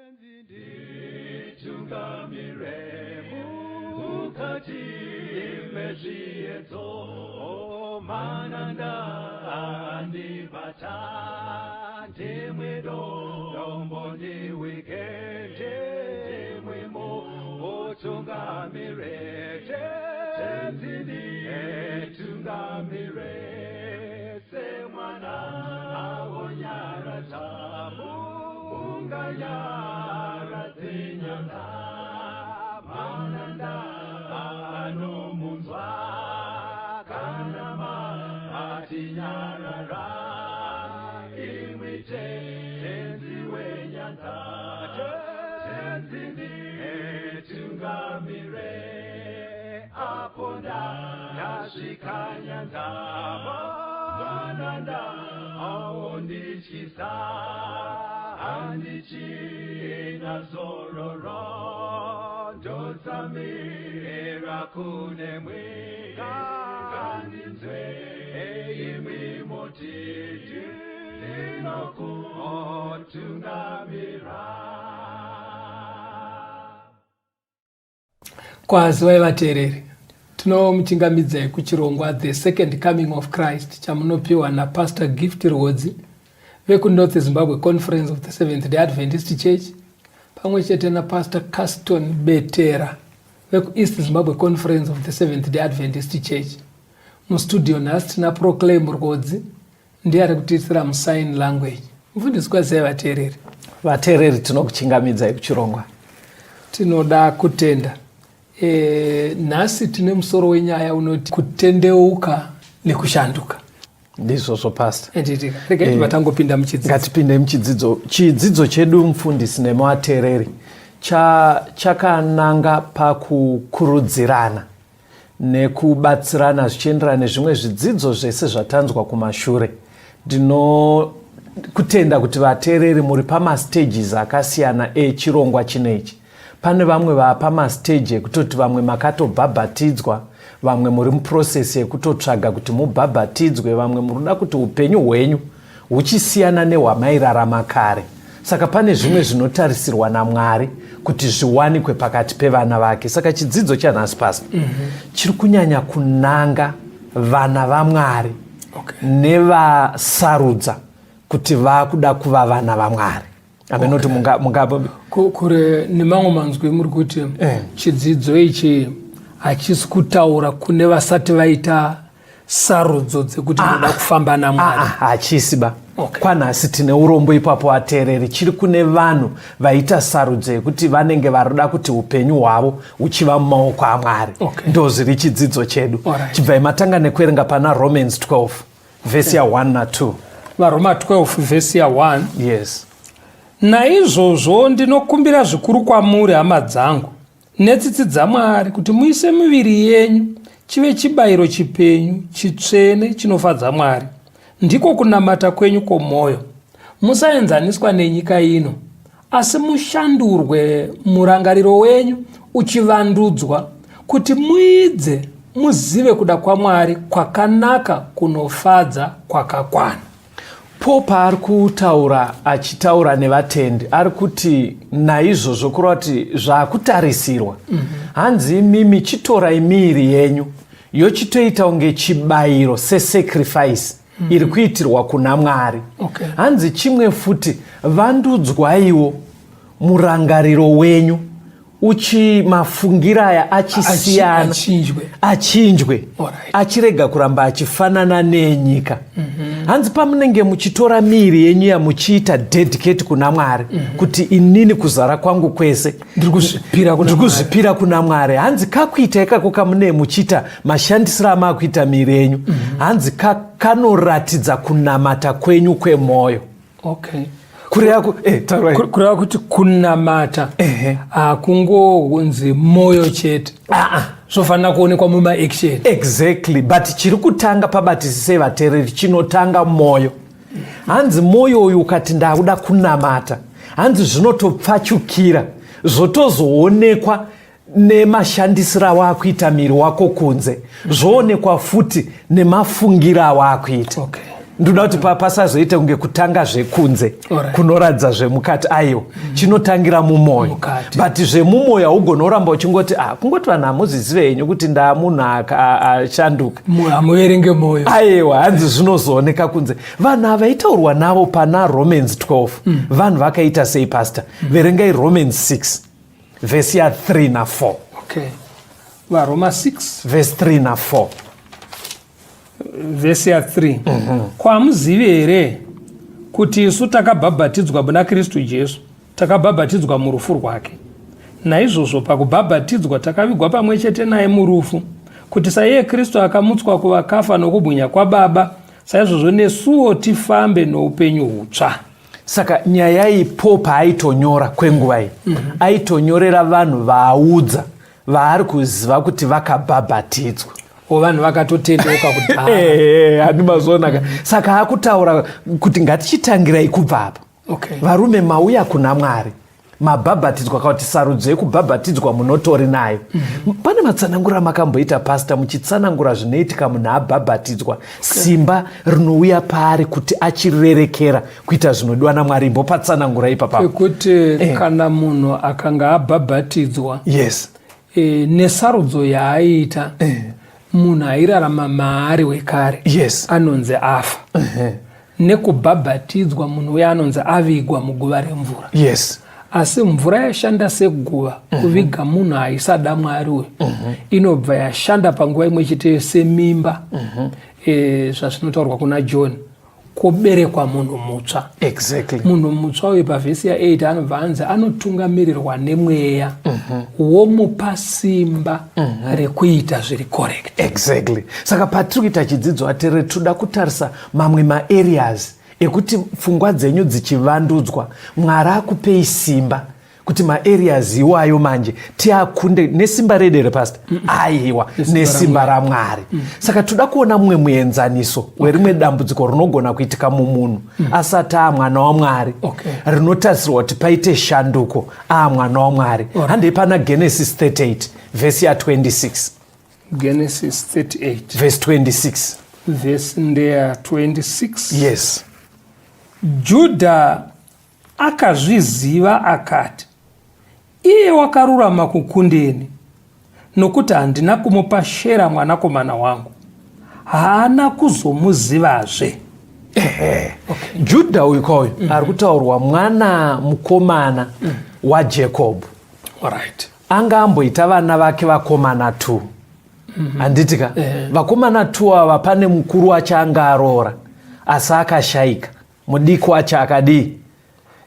Nditungamire mukati mezviedzo, mananda andibata, ndimwe dombo ndiwike, ndimwe mutungamire, Tenzi nditungamire, semwana awonyaradza munganyaradze nyanga, mananda anomunzwa kana matinyarara, imwi Tenzi wenyanza, Tenzi nditungamire, apo ndasvika nyanza, mananda aondityisa, handichina zororo, ndotsamira kunemwi, ngandinzwe imwi moti ndinokutungamira. Kwaziwai vateereri, tinomuchingamidzai kuchirongwa The Second Coming of Christ chamunopiwa naPastor Gift Rwodzi vekuNorth Zimbabwe Conference of the Seventh Day Adventist Church pamwe chete naPastor Caston Betera vekuEast Zimbabwe Conference of the Seventh Day Adventist Church. Mustudio nhasi tina Proclaim Rwodzi ndiye ari kutiisira musign language. Mufundisi, kwazivai vateereri. Vateereri, tinokuchingamidzai kuchirongwa. Tinoda kutenda. Nhasi tine musoro wenyaya unoti kutendeuka nekushanduka. Ndizvozvo, Pastor. Enditika. Regai vatangopinda muchidzidzo. Ngatipinde muchidzidzo. Chidzidzo chedu, mufundisi nemuateereri, chakananga pakukurudzirana nekubatsirana zvichienderana nezvimwe zvidzidzo zvese zvatanzwa kumashure. Ndinokutenda kuti vateereri muri pamastages akasiyana echirongwa chinechi. Pane vamwe vaapamastage ekutoti vamwe makatobhabhatidzwa, vamwe muri muprocess yekutotsvaga kuti mubhabhatidzwe, vamwe muri kuda kuti upenyu hwenyu huchisiyana nehwamairarama kare. Saka pane zvimwe zvinotarisirwa naMwari kuti zviwanikwe pakati pevana vake. Saka chidzidzo chanhasi, Pastor, chiri kunyanya kunanga vana vaMwari nevasarudza kuti vakuda kuva vana vaMwari. Amenoti munga Kure nemamwe manzwi muri kuti chidzidzo ichi hachisi kutaura kune vasati vaita sarudzo dzekuti munoda kufamba naMwari. Hachisi ba. Kwanhasi tine urombo ipapo, ateereri. Chiri kune vanhu vaita sarudzo yekuti vanenge varida kuti upenyu hwavo huchiva mumaoko aMwari. Ndo zviri chidzidzo chedu. Chibvai matanga nekuerenga pana Romans 12 vhesi ya1 na2. VaRoma 12 vhesi ya1. Yes. Naizvozvo ndinokumbira zvikuru kwamuri, hama dzangu, netsitsi dzaMwari, kuti muise miviri yenyu chive chibayiro chipenyu, chitsvene, chinofadza Mwari, ndiko kunamata kwenyu kwomwoyo. Musaenzaniswa nenyika ino, asi mushandurwe murangariro wenyu uchivandudzwa, kuti muidze muzive kuda kwaMwari kwakanaka, kunofadza, kwakakwana. Paul paari kutaura achitaura nevatendi, ari kuti naizvozvo, kureva kuti zvakutarisirwa, hanzi imimi chitorai miiri yenyu yochitoita kunge chibayiro, sesacrifice iri kuitirwa kuna Mwari. Hanzi chimwe futi, vandudzwaiwo murangariro wenyu uchi mafungira aya achisiyana, Achinjwe. Achinjwe, achirega kuramba achifanana nenyika. Hanzi pamunenge muchitora miiri yenyu yamuchiita dedicate kuna Mwari, kuti inini kuzara kwangu kwese ndiri kuzvipira kuna ndiri kuzvipira kuna Mwari, hanzi kakuita ikako kamunee muchiita, mashandisiro amakuita miiri yenyu, hanzi kanoratidza kunamata kwenyu kwemwoyo. Kureva taurai. Kureva kuti kunamata hakungonzi mwoyo chete, zvofanira kuonekwa mumaaction. Exactly, but chiri kutanga, pabatisisei vateereri, chinotanga mwoyo. Hanzi mwoyo uyu ukati ndakuda kunamata, hanzi zvinotopfachukira zvotozoonekwa nemashandisiro awakuita miri wako kunze, zvoonekwa futi nemafungiro awakuita. Ndoda kuti pasazoite kunge kutanga zvekunze kunoratidza zvemukati. Aiwa, chinotangira mumwoyo. But zvemumwoyo haugona uramba uchingoti ah, kungoti vanhu hamuzvizive henyu kuti ndaamunhu ashanduka. Hamuverenge mwoyo. Aiwa, hanzi zvinozooneka kunze. Vanhu ava vaitaurwa navo pana Romans 12, vanhu vakaita sei, Pastor? Verengai Romans 6 vhesi ya3 na4. Okay, VaRoma 6 vhesi 3 na4. Vhesi ya3: Ko hamuzivi here kuti isu takabhabhatidzwa muna Kristu Jesu takabhabhatidzwa murufu rwake? Naizvozvo pakubhabhatidzwa takavigwa pamwe chete naye murufu, kuti saiye Kristu akamutswa kuvakafa nokubwinya kwaBaba, saizvozvo nesuwo tifambe noupenyu hutsva. Saka nyaya iyi, Paul paaitonyora kwenguva iyi, aitonyorera vanhu vaaudza vaari kuziva kuti vakabhabhatidzwa. O, vanhu vakatotendeuka kudhara. Handi mazvionaka? Saka akutaura kuti ngatichitangirai kubva apa. Varume, mauya kuna Mwari, mabhabhatidzwa, kana kuti sarudzo yekubhabhatidzwa munotori nayo. Pane matsananguro amakamboita, Pastor, muchitsanangura zvinoitika munhu abhabhatidzwa, simba rinouya paari kuti achirerekera kuita zvinodiwa naMwari. Imbopatsanangura ipapa. Pekuti kana munhu akanga abhabhatidzwa nesarudzo yaaita, munhu airarama maari wekare anonzi afa. Nekubhabhatidzwa, munhu uya anonzi avigwa muguva remvura. Asi mvura yashanda seguva kuviga munhu aisada Mwari uyu, inobva yashanda panguva imwe cheteyo semimba, zvazvinotaurwa kuna John, kwoberekwa munhu mutsva. Munhu mutsva uyu, pavhesi ya8, anobva anzi anotungamirirwa nemweya, womupa simba rekuita zviri correct. Exactly. Saka patiri kuita chidzidzo, atere, toda kutarisa mamwe maareas ekuti pfungwa dzenyu dzichivandudzwa, Mwari akupei simba kuti maareas iwayo manje tiakunde nesimba redu here, Pastor? Aiwa, nesimba raMwari. Saka toda kuona mumwe muenzaniso werimwe dambudziko rinogona kuitika mumunhu asati aamwana waMwari, rinotarisirwa kuti paite shanduko aamwana waMwari. Handei pana Genesis 38 vhesi ya26. Genesis 38 vhesi 26. Vhesi ndeya 26. Yes. Judha akazviziva akati, "Iye wakarurama kukundeni, nokuti handina kumupa Shera mwanakomana wangu." Haana kuzomuzivazve. Okay. Judha uyu kauyu ari kutaurwa mwana mukomana waJacob. Anga amboita vana vake vakomana 2, handiti ka? Vakomana 2 ava, pane mukuru wacho anga aroora asi akashayika. Mudiki wacho akadii?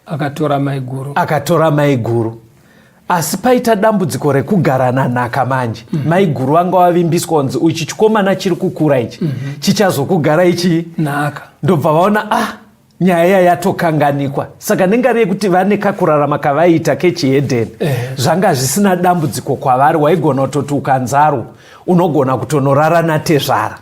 Akatora maiguru. Akatora maiguru, asi paita dambudziko rekugarana nhaka manje. Maiguru vanga vavimbiswa kunzi uchi chikomana chiri kukura ichi chichazokugara ichi nhaka. Ndobva vaona, ah, nyaya yatokanganikwa. Saka nengari yekuti vane kakurarama kavaiita kechihedheni, zvanga zvisina dambudziko kwavari. Waigona kutoti ukanzarwo unogona kutonorara natezvara.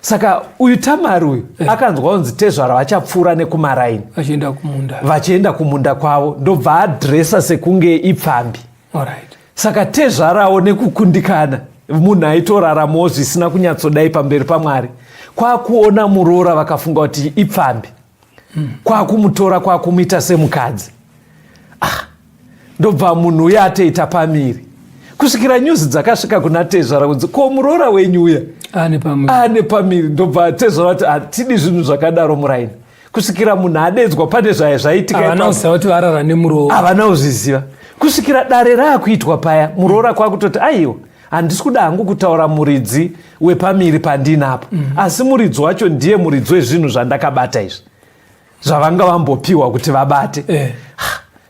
Saka uyu Tamari uyu akanzwa kunzi tezvara vachapfuura nekumaraini vachienda kumunda, vachienda kumunda kwavo, ndobva adhiresa sekunge ipfambi. Saka tezvarawo nekukundikana, munhu aitoraramawo zvisina kunyatsodai pamberi paMwari, kwakuona muroora vakafunga kuti ipfambi, kwakumutora, kwakumuita semukadzi. Ah, ndobva munhu uya atoita pamiri kusvikira nyuzi dzakasvika kuna tezvara kunzi, "Ko muroora wenyu uya ane pamwe." Ane pamiri. Ndobva tezvara kuti, "Hatidi zvinhu zvakadaro muraini," kusvikira munhu adedzwa. Pane zvaya zvaitika. Havana kuziva kuti varara nemuroora. Havana kuzviziva kusvikira dare raakuitwa paya. Muroora kwakutoti, "Aiwa, handisi kuda hangu kutaura muridzi wepamiri pandinapo, asi muridzi wacho ndiye muridzi wezvinhu zvandakabata izvi," zvavanga vambopiwa kuti vabate.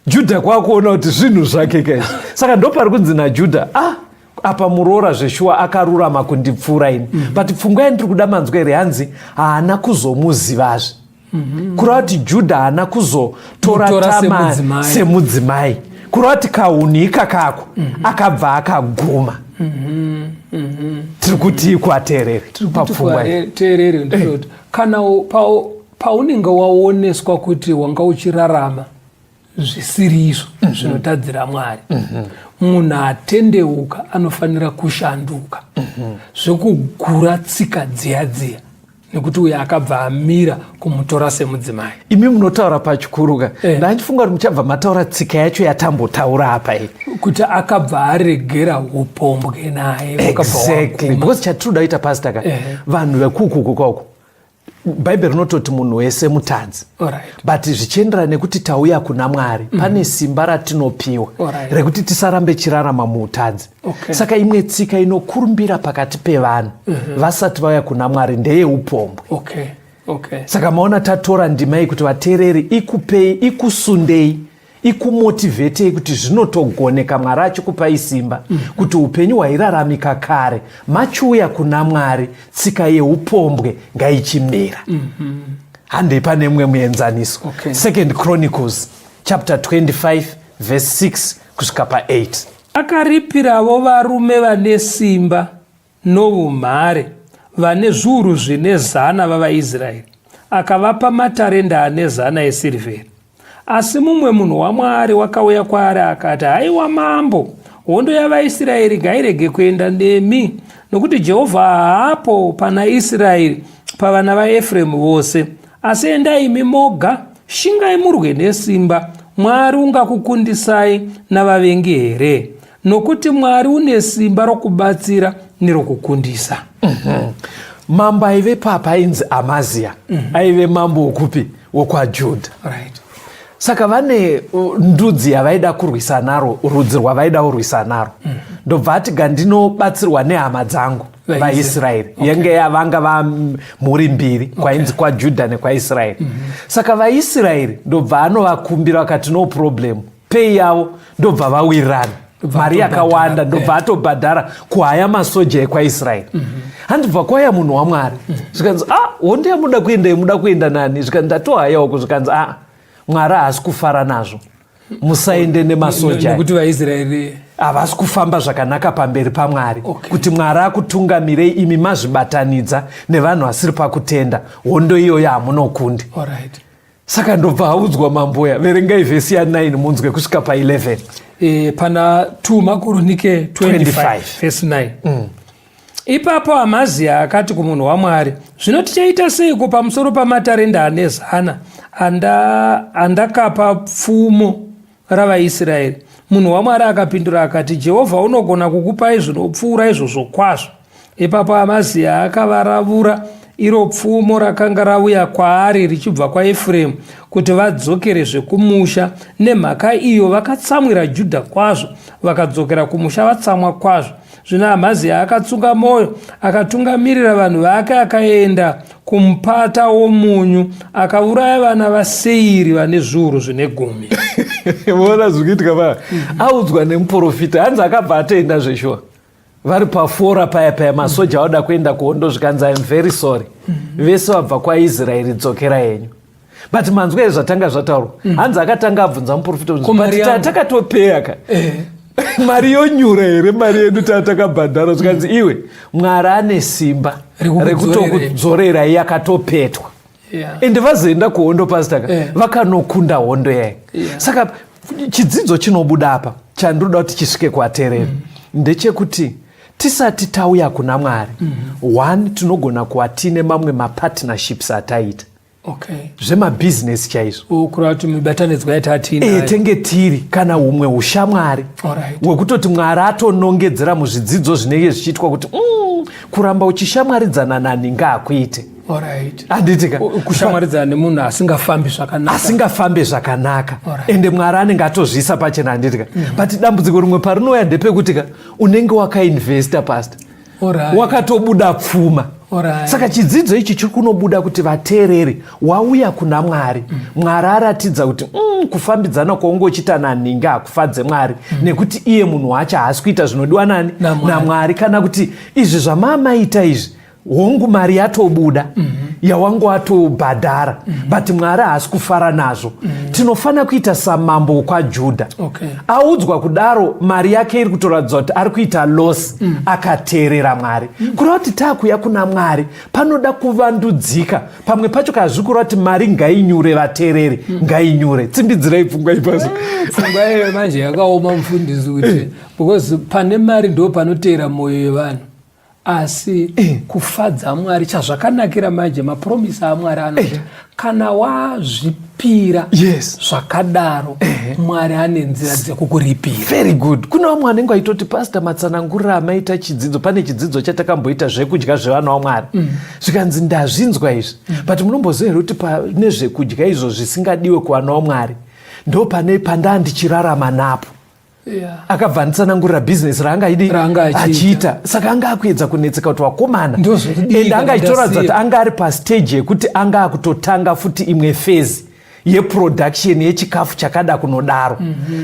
Judha kwakuona kuti zvinhu zvake kaizvi. Saka ndopari kunzi naJudha, "Ah, apa muroora zveshuwa akarurama kundipfuura ini." But pfungwa yandiri kuda manzwa here? Hanzi haana kuzomuzivazve. Kureva kuti Judha haana kuzotora Mutora Tamari semudzimai. Semudzimai. Kureva kuti kaunhu ikakako akabva akaguma. Tiri kuti kwateereri papfungwa iyi? Teereri, ndinoti kana paunenge waoneswa kuti wanga uchirarama zvisiri izvo zvinotadzira Mwari, munhu atendeuka anofanira kushanduka zvekugura tsika dziya dziya. Nekuti uyo akabva amira kumutora semudzimai. Imi munotaura pachikuruka Eh. Ndandifunga kuti muchabva mataura tsika yacho yatambotaura apa iyi. Kuti akabva aregera upombwe naye wakabva Exactly, waguma. Because chatinoda kuita, Pastor ka, vanhu vekukuku kwako, Bhaibheri rinototi munhu wese mutadzi. But zvichienderana nekuti tauya kuna Mwari, pane simba ratinopiwa rekuti tisarambe chirarama muutadzi. Saka imwe tsika inokurumbira pakati pevanhu vasati vauya kuna Mwari ndeyeupombwe. Saka maona tatora ndima iyi kuti vateereri ikupei, ikusundei, ikumotivhetei kuti zvinotogoneka Mwari achikupai simba kuti upenyu hwairaramika kare, machiuya kuna Mwari, tsika yeupombwe ngaichimira. Handei pane mumwe muenzaniso. Second Chronicles chapter 25 verse 6 kusvika pa8. Akaripiravo varume vane simba novumhare vane zviuru zvine zana vavaIsraeri, akavapa matarenda ane zana esirivheri. Asi mumwe munhu waMwari wakauya kwaari akati, Haiwa mambo, hondo yavaIsraeri ngairege kuenda nemi, nokuti Jehovha haapo pana Israeri pavana vaEfremu vose. Asi endai imi moga, shingai murwe nesimba. Mwari ungakukundisai navavengi here? Nokuti Mwari une simba rokubatsira nerokukundisa. Mambo aive papa ainzi Amaziya. Aive mambo wokupi? WokwaJudha. Saka vane ndudzi yavaida kurwisa naro, rudzi rwavaida kurwisa naro. Ndobva ati, gandinobatsirwa nehama dzangu vaIsraeri. Yenge yavanga vamhuri mbiri, kwainzi kwaJudha nekwaIsraeri. Saka vaIsraeri ndobva anovakumbira, vakati, no problem, pay yavo. Ndobva vawirirana mari yakawanda, ndobva atobhadhara kuhaya masoja ekwaIsraeri. Handibva kwaya munhu waMwari, zvikanzi, a hondo yamuda kuenda, muda kuenda nani? Zvikanzi, ndatohayawo. Zvikanzi, a Mwari haasi kufara nazvo, musaende nemasoja. Nekuti vaIsraeri havasi kufamba zvakanaka pamberi paMwari. Kuti Mwari akutungamirei, imi mazvibatanidza nevanhu vasiri pakutenda, hondo iyoyo hamunokundi. Saka ndobva audzwa mamboya. Verengai vhesi ya9 munzwe kusvika pa11. Pana 2 Makoronike 25 25. Vhesi 9. Ipapo Amaziya akati kumunhu waMwari, Zvino tichaita seiko pamusoro pamatarenda ane zana andakapa pfumo ravaIsraeri? Munhu waMwari akapindura akati, Jehovha unogona kukupai zvinopfuura izvozvo kwazvo. Ipapo Amaziya akavaravura iro pfumo rakanga rauya kwaari richibva kwaEfuremu kuti vadzokerezve kumusha. Nemhaka iyo vakatsamwira Judha kwazvo, vakadzokera kumusha vatsamwa kwazvo. Zvino Amaziya akatsunga mwoyo, akatungamirira vanhu vake, akaenda kumupata womunyu, akauraya vana vaSeiri vane zviuru zvine gumi. Ona zviri kuitika paya. Audzwa nemuprofita, hanzi akabva atoenda zveshuwa. Vari pafora paya paya, masoja vada kuenda kuhondo, zvikanzi, I am very sorry, vese vabva kwaIsraeri, dzokera henyu. But manzwa here zvatanga zvataurwa? Hanzi akatanga abvunza muprofita Ko mari kuti yangu? Takatopeya ka, mari yonyura here mari yedu tatakabhadhara? Zvikanzi, iwe, Mwari ane simba Rekukudzorera. Rekutokudzorera yakatopetwa. Ende vazoenda kuhondo, Pastor ka, vakanokunda hondo yayo. Saka chidzidzo chinobuda apa chandinoda kuti chisvike kuvateereri ndechekuti tisati tauya kuna Mwari, one, tinogona kuva tiine mamwe mapartnerships ataita zvemabhizinesi chaizvo. Kureva kuti mibatanidzwa yatatiinayo. Tenge tiri kana humwe ushamwari hwekutoti Mwari atonongedzera muzvidzidzo zvinenge zvichiitwa kuti kuramba uchishamwaridzana nani ngaakuite. Handitika? Kushamwaridzana nemunhu asingafambi zvakanaka. Asingafambe zvakanaka. Ende Mwari anenge atozviisa pachena, handitika? But dambudziko rimwe parinouya ndepekuti ka unenge wakainvesta, Pastor, wakatobuda pfuma. Saka chidzidzo ichi chiri kunobuda kuti vateereri, wauya kuna Mwari, Mwari aratidza kuti kufambidzana kwaunge uchiita nanhingi hakufadze Mwari, nekuti iye munhu wacho haasi kuita zvinodiwa nani? NaMwari. NaMwari. Kana kuti izvi zvamamaita izvi, hongu mari yatobuda yawangu watobhadhara, but Mwari haasi kufara nazvo. Tinofanira kuita samambo wokwaJudha. Audzwa kudaro, mari yake iri kutoratidza kuti ari kuita loss, akateerera Mwari. Kureva kuti taakuya kuna Mwari panoda kuvandudzika pamwe pacho. Kana zviri kureva kuti mari ngainyure, vateereri, ngainyure. Tsimbidzirai pfungwa ipazo. Pfungwa iyoyo manje yakaoma, mufundisi, kuti because pane mari ndo panoteera mwoyo yevanhu. Asi Eh. kufadza Mwari chazvakanakira manje, mapromisi aMwari anoti Eh. kana wazvipira Yes. zvakadaro, Mwari ane nzira dzekukuripira. Very good. Kuna vamwe vanenge vaitoti, Pastor, matsanangurira amaita chidzidzo, pane chidzidzo chatakamboita zvekudya zvevana vaMwari, zvikanzi ndazvinzwa izvi, but munomboziva here kuti pane zvekudya izvo zvisingadiwe kuvana vaMwari, ndo pane pandaa ndichirarama napo? Akabva anditsanangurira bhizinesi raanga aidi Raanga achiita. Achiita. Saka anga akuedza kunetseka kuti vakomana, Ndozvodii and kana anga achitoratidza kuti ndasiya? anga ari pastage yekuti anga akutotanga futi imwe phase yeproduction yechikafu chakada kunodaro.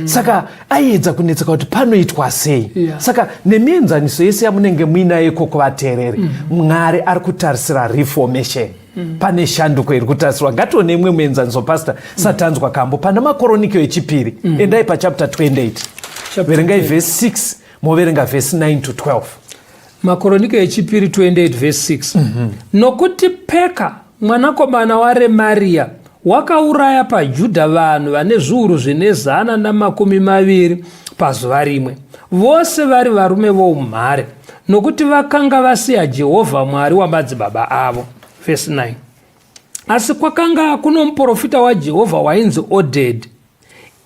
Saka aiedza kunetseka kuti panoitwa sei. Saka nemienzaniso yese yamunenge muinayo ikoko, vateereri, Mwari ari kutarisira reformation. Pane shanduko iri kutarisirwa. Ngatione imwe muenzaniso, Pastor, satanzwa kambo pana Makoroniko echipiri. Endai pachapter 28. Chapter Verengai 28. Vhesi 6, moverenga vhesi 9 to 12. Makoroniko echipiri 28 vhesi 6. Nokuti Peka mwanakomana waRemariya wakauraya paJudha vanhu vane zviuru zvine 120 pazuva rimwe, vose vari varume voumhare, nokuti vakanga vasiya Jehovha Mwari wamadzibaba avo. Vhesi 9. Asi kwakanga kuno muprofita waJehovha wainzi Odhedhi.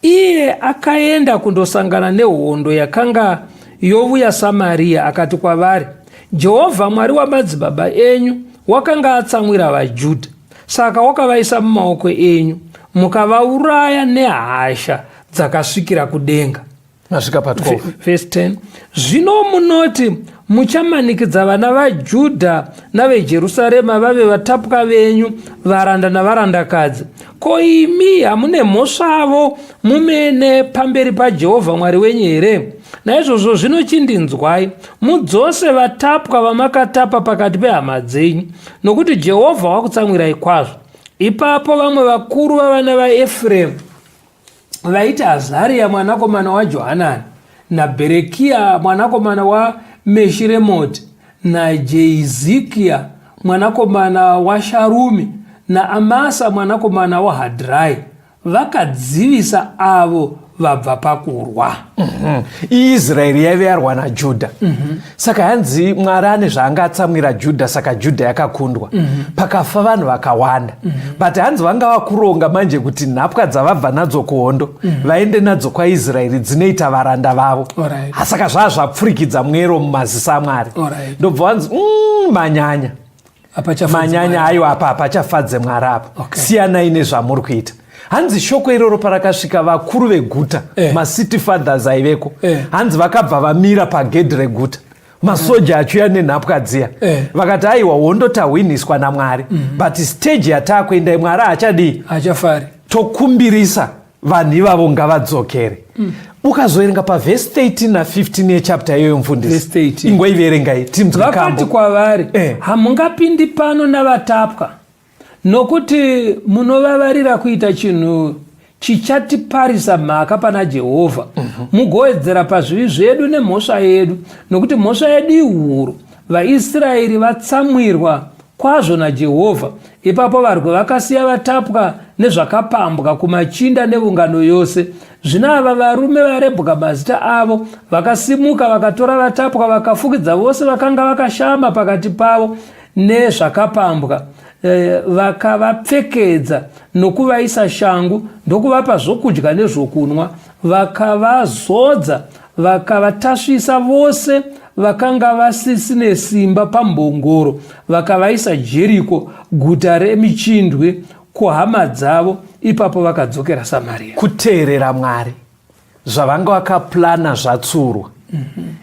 Iye akaenda kundosangana nehondo yakanga yovuya Samaria, akati kwavari, Jehovha Mwari wamadzibaba enyu wakanga atsamwira vaJudha, saka wakavaisa mumaoko enyu, mukavauraya nehasha dzakasvikira kudenga. Masvika pa12. Verse 10. Zvino munoti muchamanikidza vana vaJudha naveJerusarema vave vatapwa venyu, varanda navarandakadzi. Ko imi hamune mhosvavo mumene pamberi paJehovha Mwari wenyu here? Naizvozvo zvino chindinzwai, mudzose vatapwa vamakatapa pakati pehama dzenyu, nokuti Jehovha wakutsamwirai kwazvo. Ipapo vamwe vakuru vavana vaEfuremu vaiti Azaria mwanakomana waJohanani, naBherekia mwanakomana waMeshiremoti, naJeizikia mwanakomana waSharumi, naAmasa mwanakomana waHadrai, vakadzivisa avo vabva pakurwa. Israeri yaive yarwa naJudha. Saka hanzi Mwari ane zvaanga atsamwira Judha, saka Judha yakakundwa. Pakafa vanhu vakawanda. But hanzi vanga vakuronga manje kuti nhapwa dzavabva nadzo kuhondo vaende nadzo kwaIsraeri, dzinoita varanda vavo. Saka zvaa zvapfurikidza mwero mumaziso aMwari. Ndobva vanzi, manyanya Hapachafadzi manyanya Mwari. Aiwa, apa hapachafadze Mwari apa. Siyanai nezvamuri kuita. Hanzi shoko iroro parakasvika, vakuru veguta, macity fathers aiveko, hanzi vakabva vamira pagedhi reguta, masoja achiuya nenhapwa dziya. Vakati, aiwa, hondo tahwiniswa naMwari, but stage yataakuendai Mwari haachadii? Hachafari. Tokumbirisa vanhu ivavo ngavadzokere. Ukazoverenga pavhesi 13 na15 yechapter iyoyo, mufundisi, Verse 13. Ingoiverengai tinzwe Vakati kambo. kwavari, "Hamungapindi pano navatapwa, nokuti munovavarira kuita chinhu chichatiparisa mhaka pana Jehovha, mugowedzera pazvivi zvedu nemhosva yedu, nokuti mhosva yedu ihuru. VaIsraeri vatsamwirwa kwazvo naJehovha." Ipapo varwi vakasiya vatapwa nezvakapambwa kumachinda nevungano yose. Zvino ava varume varebwa mazita avo vakasimuka, vakatora vatapwa, vakafukidza vose vakanga vakashama pakati pavo nezvakapambwa, vakavapfekedza nokuvaisa shangu, ndokuvapa zvokudya nezvokunwa, vakavazodza, vakavatasvisa vose vakanga vasisine simba pambongoro, vakavaisa Jeriko, guta remichindwi, kuhama dzavo. Ipapo vakadzokera Samaria. Kuteerera Mwari, zvavanga vakaplana zvatsurwa.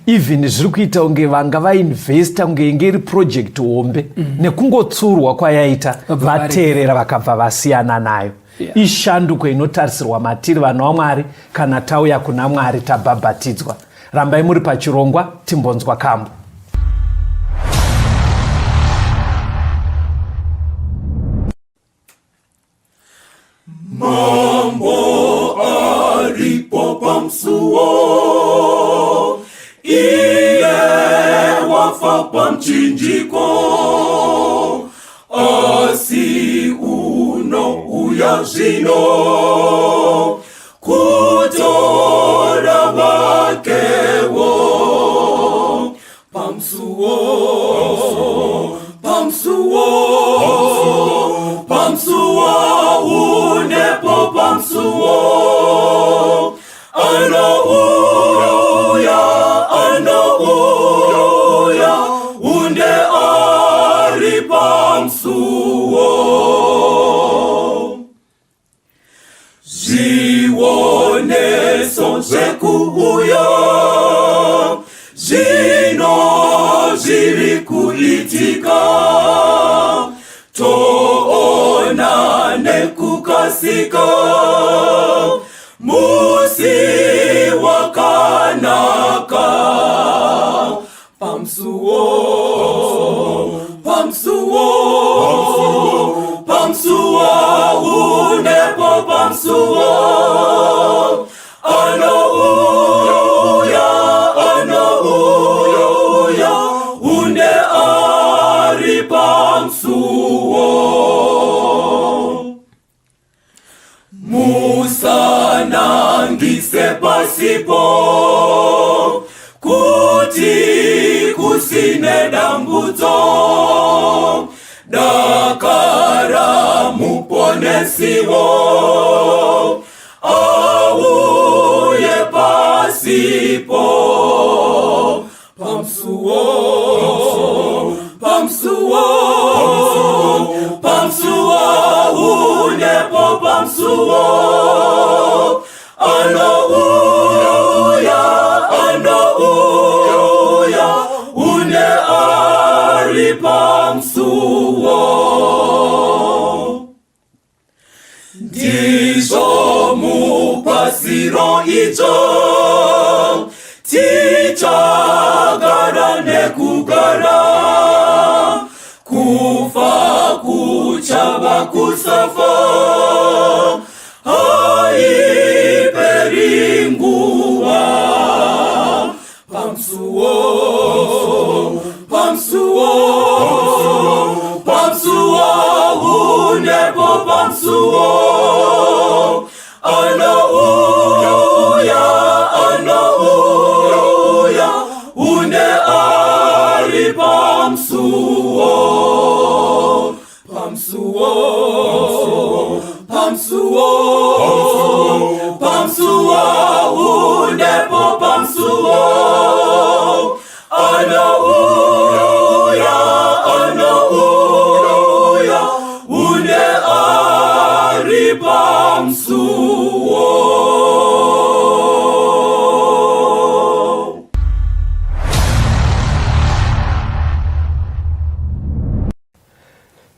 Even zviri kuita kunge vanga vainvesta, kunge inge iri project hombe, nekungotsurwa kwayaita, Vabva vateerera, vakabva vasiyana nayo. Ishanduko inotarisirwa matiri vana vaMwari kana tauya kuna Mwari tabhabhatidzwa. Rambai muri pachirongwa, timbonzwa kambo. Mambo aripo pamsuwo, iye wafa pamchinjiko, asi unouya zvino kutora vakewo pamsuwo. Zvekuuya zvino zviri kuitika, toona nekukasika musi wakanaka. Pamsuwo, pamsuwo, pamsuwo, unepo pamsuwo. Anouya, anouya, une ari pamsuwo. Musanangise pasipo kuti kusine dambudzo, dakara muponesiwo auye pasipo. Pamsuwo, pamsuwo, pamsuwo, unepo pamsuwo. Anouya, anouya, une ari pamsuwo. Ndizvo mupasiro idzo tichagara nekugara, kufa kuchava kusafa, haiperi nguva. Pamsuwo, pamsuwo, pamsuwo, unepo pamsuwo. Anouya, anouya, une ari pamsuwo. Pamsuwo, pamsuwo, pamsuwo, unepo pamsuwo. Anouya, anouya, une ari pamsuwo.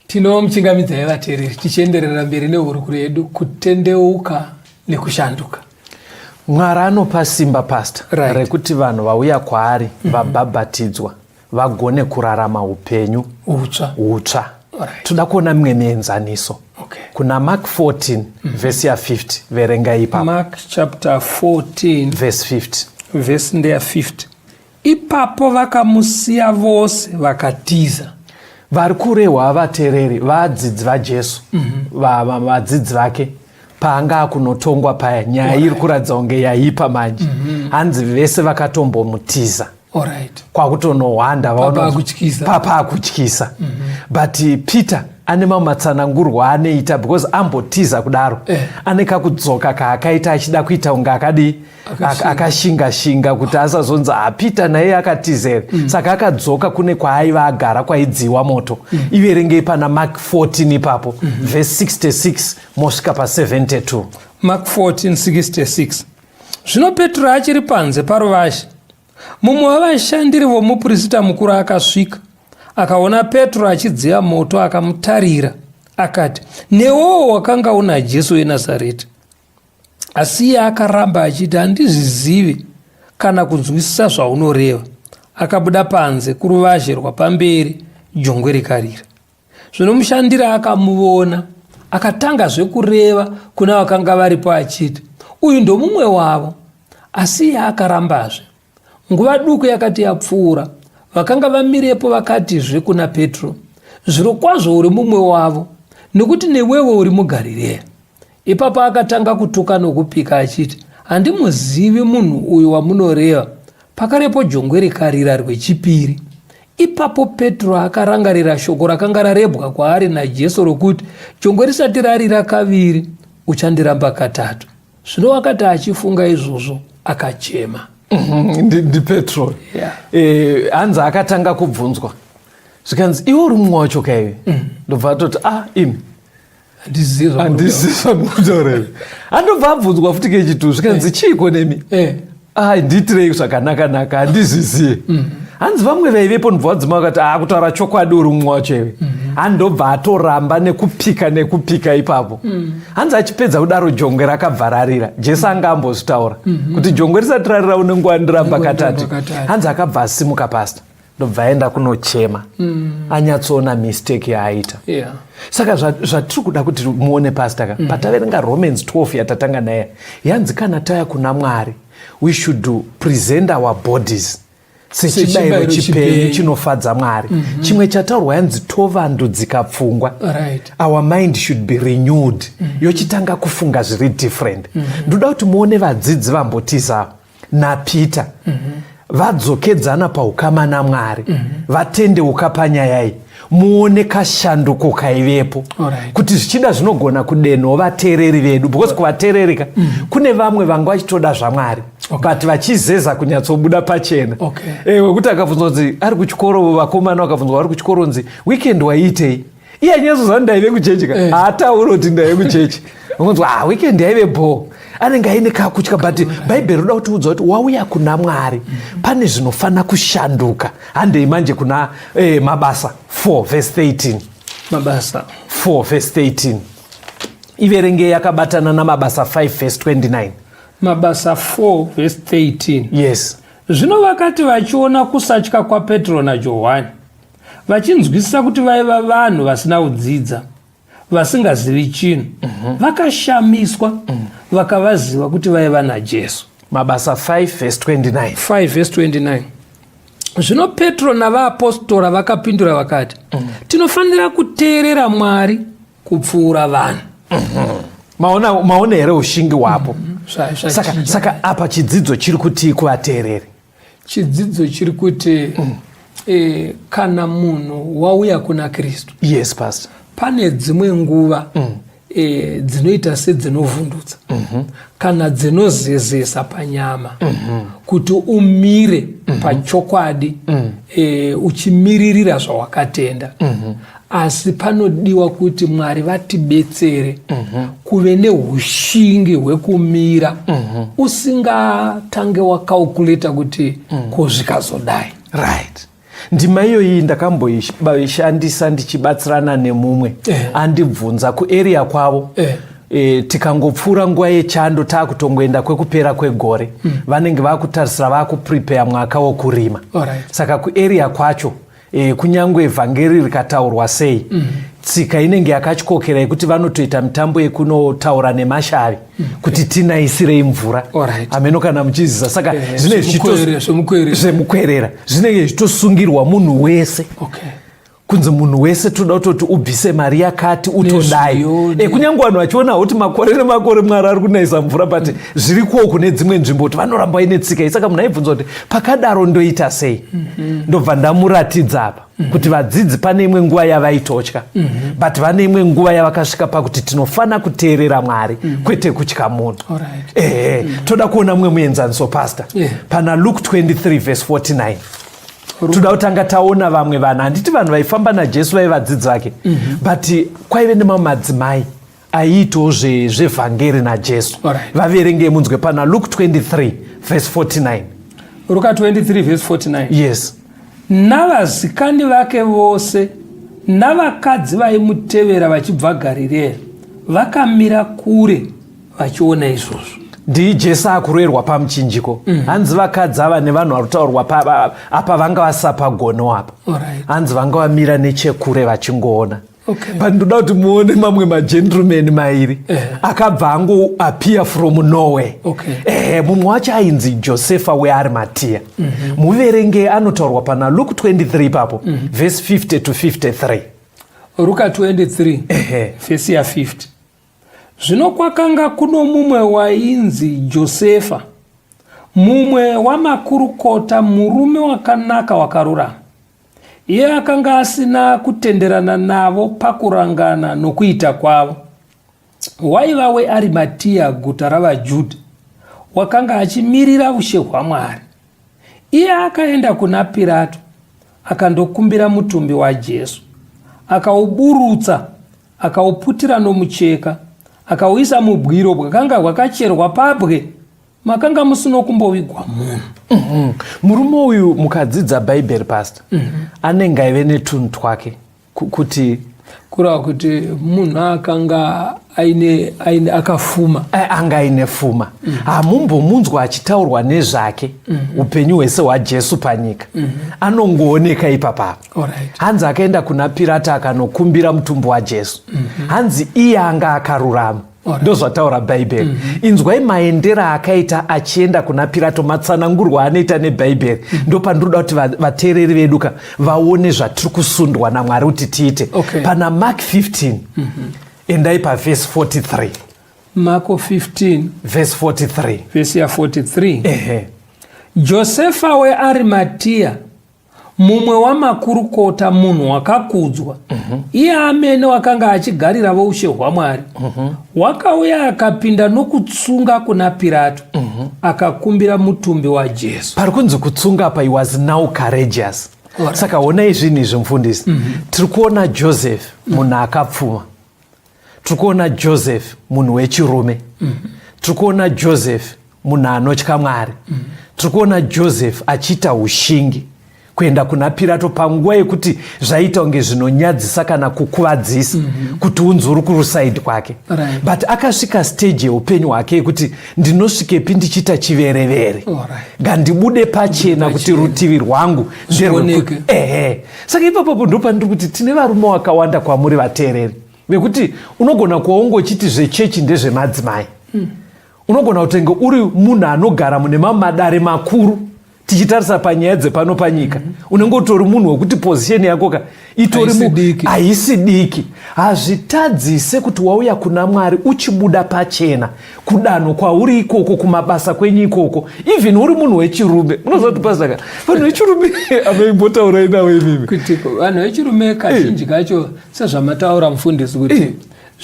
Tinomuchingamidzai vateereri tichienderera mberi nehurukuro yedu, kutendeuka nekushanduka. Mwari anopa simba, pastor, rekuti vanhu vauya kwaari, vabhabhatidzwa, vagone kurarama upenyu utsva. Hutsva. Toda kuona mimwe mienzaniso. Kuna Mark 14, vhesi ya50, verenga ipapo. Mark chapter 14, vhesi 50. Vhesi ndeya 50. Ipapo vakamusiya vose vakatiza. Vari kurehwa, vateereri, vadzidzi vaJesu, vadzidzi vake paanga akunotongwa paya. Nyaya iri kuratidza kunge yaipa manje. Hanzi vese vakatombomutiza, kwakutonohwanda. Papa akutyisa. Papa akutyisa. But Peter ane mamwe matsanangurwo aanoita, because ambotiza kudaro, ane kakudzoka kaakaita achida kuita kunge akadii. Akashinga. Akashinga-shinga kuti asazonzi, "Ah, Peter naye akatizere." Saka akadzoka kune kwaaiva agara kwaidziwa moto. Iverengei pana Mark 14 ipapo, vhesi 66 mosvika pa72. Mark 14:66. Zvino Petro achiri panze paruvazhe, mumwe wavashandiri vomuprista mukuru akasvika. Akaona Petro achidziya moto, akamutarira akati, "Newewo wakanga una Jesu weNazareta." Asi iye akaramba achiti, "Handizvizivi kana kunzwisisa zvaunoreva." Akabuda panze kuruvazhe rwapamberi, jongwe rikarira. Zvino mushandiri akamuvona akatangazve kureva kuna vakanga varipo achiti, "Uyu ndomumwe wavo." Asi iye akarambazve. Nguva duku yakati yapfuura, vakanga vamirepo vakatizve kuna Petro, "Zvirokwazvo uri mumwe wavo, nekuti newewo uri muGarirea." Ipapo akatanga kutuka nokupika achiti, "Handimuzivi munhu uyu wamunoreva." Pakarepo jongwe rikarira rwechipiri. Ipapo Petro akarangarira shoko rakanga rarebwa kwaari naJesu rokuti, "Jongwe risati rarira kaviri, uchandiramba katatu." Zvino wakati achifunga izvozvo, akachema. NdiPetro. Hanzi akatanga kubvunzwa, zvikanzi, "Iwe uri mumwe wacho kaiwe." Ndobva atoti, "Ah, imi." Handizivi zvamukutaura izvi. Andobva abvunzwa futi kechitu zvikanzi eh. Chiiko nemi? Eh. Ai, ndiitirei zvakanaka-naka, handizvizive. Hanzi vamwe vaivepo ndobva vadzima vakati, a kutaura chokwadi uri mumwe wacho iwe. Handobva atoramba nekupika nekupika ipapo. Hanzi achipedza kudaro jongwe rakabva rarira. Jesu anga ambozvitaura kuti jongwe risati rarira unenge wandiramba katatu. Hanzi akabva asimuka pasta, ndobva aenda kunochema. Anyatsoona mistake yaaita. Saka zvatiri kuda kuti muone pasta ka, pataverenga Romans 12 yatatanga naye, yanzi kana taya kuna Mwari, we should present our bodies sechibayiro chipenyu chinofadza Mwari. Chimwe chataurwa yanzi tovandudzika pfungwa. Our mind should be renewed. Yochitanga kufunga zviri different. Ndoda kuti muone vadzidzi vambotiza naPeter vadzokedzana paukama naMwari, vatendeuka panyaya iyi, muone kashanduko kaivepo. Kuti zvichida zvinogona kudenhawo vateereri vedu, because kuvateererika kune vamwe vanga vachitoda zvaMwari, but vachizeza kunyatsobuda pachena. Wekuti akabvunzwa kunzi ari kuchikoro, vakomana vakabvunzwa vari kuchikoro nzi weekend waiitei, iye anyatsoziva kuti ndaive kuchechi ka, haatauri kuti ndaive kuchechi. Unonzwa, ah, weekend yaive bho, anenge aine kakutya. But Bhaibheri roda kutiudza kuti wauya kuna Mwari, pane zvinofanira kushanduka. Handei manje kuna Mabasa 4 verse 13. Mabasa 4 verse 13, iverenge yakabatana naMabasa 5 verse 29. Mabasa 4 verse 13. Yes. Zvino vakati vachiona kusatya kwaPetro naJohani, vachinzwisisa kuti vaiva vanhu vasina kudzidza, vasingazivi chinhu, vakashamiswa, vakavaziva kuti vaiva naJesu. Mabasa 5 verse 29. 5 verse 29. Zvino Petro navaapostora vakapindura vakati, tinofanira kuteerera Mwari kupfuura vanhu. Maona, maona here ushingi hwapo? Saka apa chidzidzo chiri kutii kuvateereri? Chidzidzo chiri kuti kana munhu wauya kuna Kristu, Yes, pastor. pane dzimwe nguva dzinoita sedzinovhundutsa kana dzinozezesa panyama kuti umire pachokwadi, uchimiririra zvawakatenda. Asi panodiwa kuti Mwari vatibetsere kuve neushingi hwekumira, usingatange wakaukuleta kuti ko zvikazodai. Right, ndima iyoyi ndakamboishandisa ndichibatsirana nemumwe andibvunza kuarea kwavo. Tikangopfuura nguva yechando, taakutongoenda kwekupera kwegore, vanenge vakutarisira vakuprepare mwaka wokurima. Saka kuarea kwacho, kunyange vhangeri rikataurwa sei, tsika inenge yakatyokera yekuti vanotoita mitambo yekunotaura nemashavi kuti tinaisirei mvura. Hameno kana muchizisa. Saka zvinenge Zvemukwerera. Zvemukwerera zvinenge zvichitosungirwa munhu wese, kunzi munhu wese toda kutoti ubvise mari yakati utodai. Nezviyo. Kunyange vanhu vachiona kuti makore nemakore Mwari ari kunayisa mvura, but zvirikuwo kune dzimwe nzvimbo kuti vanoramba vaine tsika iyi. Saka munhu aibvunza kuti pakadaro ndoita sei? Ndobva ndamuratidza apa kuti vadzidzi pane imwe nguva yavaitotya, but vane imwe nguva yavakasvika pakuti tinofana kuteerera Mwari kwete kutya munhu. Ehe, toda kuona mumwe muenzaniso, pastor. Pana Luke 23 verse 49, toda kutanga taona vamwe vanhu. Handiti vanhu vaifamba naJesu vaiva vadzidzi vake, but kwaive nemamwe madzimai aiitawo zvevhangeri naJesu. Vaverengei munzwe pana Luke 23 verse 49. Ruka 23 verse 49. Yes. Navazikani vake vose navakadzi vaimutevera vachibva Garirea vakamira kure vachiona izvozvo. NdiJesu akuroerwa pamuchinjiko. Hanzi vakadzi ava nevanhu vari kutaurwa apa vanga vasapagono apa. Hanzi vanga vamira nechekure vachingoona. But ndoda kuti muone mamwe magentleman mairi akabva angoappear from nowhere. Mumwe wacho ainzi Josefa weArimatiya. Muverenge anotaurwa pana Luke 23 ipapo, verse 50 to 53. Ruka 23, vhesi ya50. Zvino kwakanga kuno mumwe wainzi Josefa, mumwe wamakurukota, murume wakanaka wakarurama. Iye akanga asina kutenderana navo pakurangana nokuita kwavo. Waiva weArimatiya, guta ravaJudha, wakanga achimirira ushe hwaMwari. Iye akaenda kuna Pirato akandokumbira mutumbi waJesu. Akauburutsa. Akauputira nomucheka, akauisa mubwiro bwakanga hwakacherwa pabwe, makanga musino kumbovigwa munhu. Murume uyu, mukadzidza Bhaibheri, pastor, anenge aive netunhu twake kuti Kureva kuti munhu akanga aine, aine akafuma. Anga aine fuma. Hamumbomunzwa achitaurwa nezvake upenyu hwese hwaJesu panyika. Anongooneka ipapapa. Hanzi akaenda kuna Pirata akanokumbira mutumbi waJesu. Hanzi iye anga akarurama. Ndozvataura Bhaibheri. Inzwai maendero akaita achienda kuna Pirato, matsanangurwo anoita neBhaibheri. Ndopandinoda kuti vateereri vedu ka vaone zvatiri kusundwa naMwari kuti tiite. Pana Mark 15, endai pavhesi 43. Marko 15 vhesi 43. Vhesi ya43. Josefa weArimatiya, mumwe wamakurukota, munhu wakakudzwa, iye amene wakanga achigarira voushe hwaMwari, wakauya akapinda nokutsunga kuna Pirato, akakumbira mutumbi waJesu. Pari kunzi kutsunga apa, he was now courageous. Saka honai zvinhu izvi, mufundisi. Tiri kuona Joseph, munhu akapfuma. Tiri kuona Joseph, munhu wechirume. Tiri kuona Joseph, munhu anotya Mwari. Tiri kuona Joseph achiita ushingi kuenda kuna Pirato panguva yekuti zvaita kunge zvinonyadzisa kana kukuvadzisa kuti unzi uri kurusaidi kwake. But akasvika stage yeupenyu hwake yekuti ndinosvikepi ndichiita chiverevere? Ngandibude pachena kuti rutivi rwangu Zvioneke. Ehe, saka ipapapo ndopandiri kuti tine varume vakawanda kwamuri vateereri vekuti unogona kuva ungochiti zvechechi ndezvemadzimai. Unogona kutenge uri munhu anogara mune mamwe madare makuru. Tichitarisa panyaya dzepano panyika, unenge utori munhu wekuti position yako ka itori Haisi diki. Haisi diki. Hazvitadzise kuti wauya kuna Mwari uchibuda pachena kudanho kwauri ikoko, kumabasa kwenyu ikoko, even uri munhu wechirume. Unoziva kuti pasaka vanhu vechirume amaimbotaura navo imimi. Kuti vanhu vechirume kazhinji kacho, sezvamataura mufundisi, kuti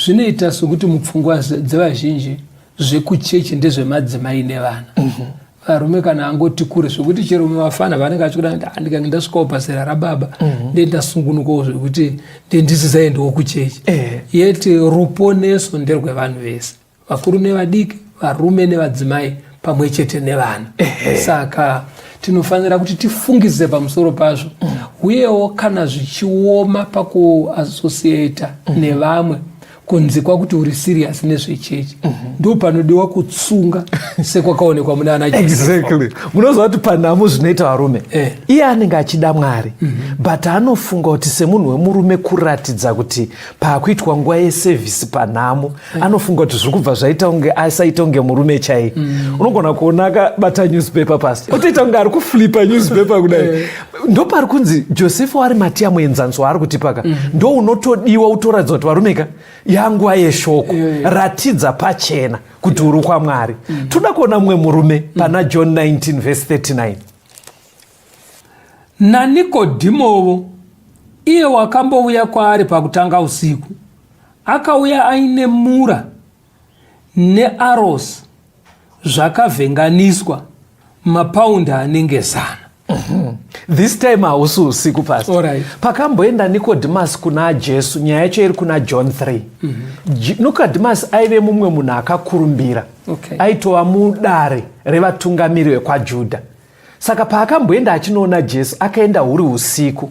zvinoita sokuti mupfungwa dzevazhinji zvekuchechi ndezvemadzimai nevana. Varume kana angoti kure zvekuti chero mavafana vanenge achikuda kuti, "Ah, ndikange ndasvikawo pazera rababa, ndendasungunukawo zvekuti ndendisisaendewo kuchechi." Yeti ruponeso nderwevanhu vese, vakuru nevadiki, varume nevadzimai, pamwe chete nevana. Saka tinofanira kuti tifungise pamusoro pazvo. Uyewo kana zvichioma pakuassociata nevamwe, kunzikwa kuti uri serious nezvechechi, ndo panodiwa kutsunga sekwakaonekwa muna ana Josefa. Exactly. Munoziva kuti panhamo zvinoita varume, iye anenge achida Mwari, but anofunga kuti semunhu wemurume kuratidza kuti paakuitwa nguva yesevhisi panhamo, anofunga kuti zviri kubva zvaita kunge asaita kunge murume chaiye. Unogona kuona akabata newspaper pasi, otoita kunge ari kuflipa newspaper kudai. Ndopari kunzi Josefa waArimatiya, muenzaniso waari kutipaka ndo unotodiwa utoratidza kuti varume ka, yanguva yeshoko. Ratidza pachena kuti uri kwaMwari. Toda kuona mumwe murume pana John 19 verse 39. NaNikodhimovo, iye wakambouya kwaari pakutanga usiku, akauya aine mura nearosi zvakavhenganiswa, mapaundi anenge 100. This time hausi usiku pasi. Pakamboenda Nikodhimas kuna Jesu, nyaya yacho iri kuna John 3. Nikodhimas aive mumwe munhu akakurumbira. Aitova mudare revatungamiri vekwaJudha. Saka paakamboenda achinoona Jesu, akaenda huri usiku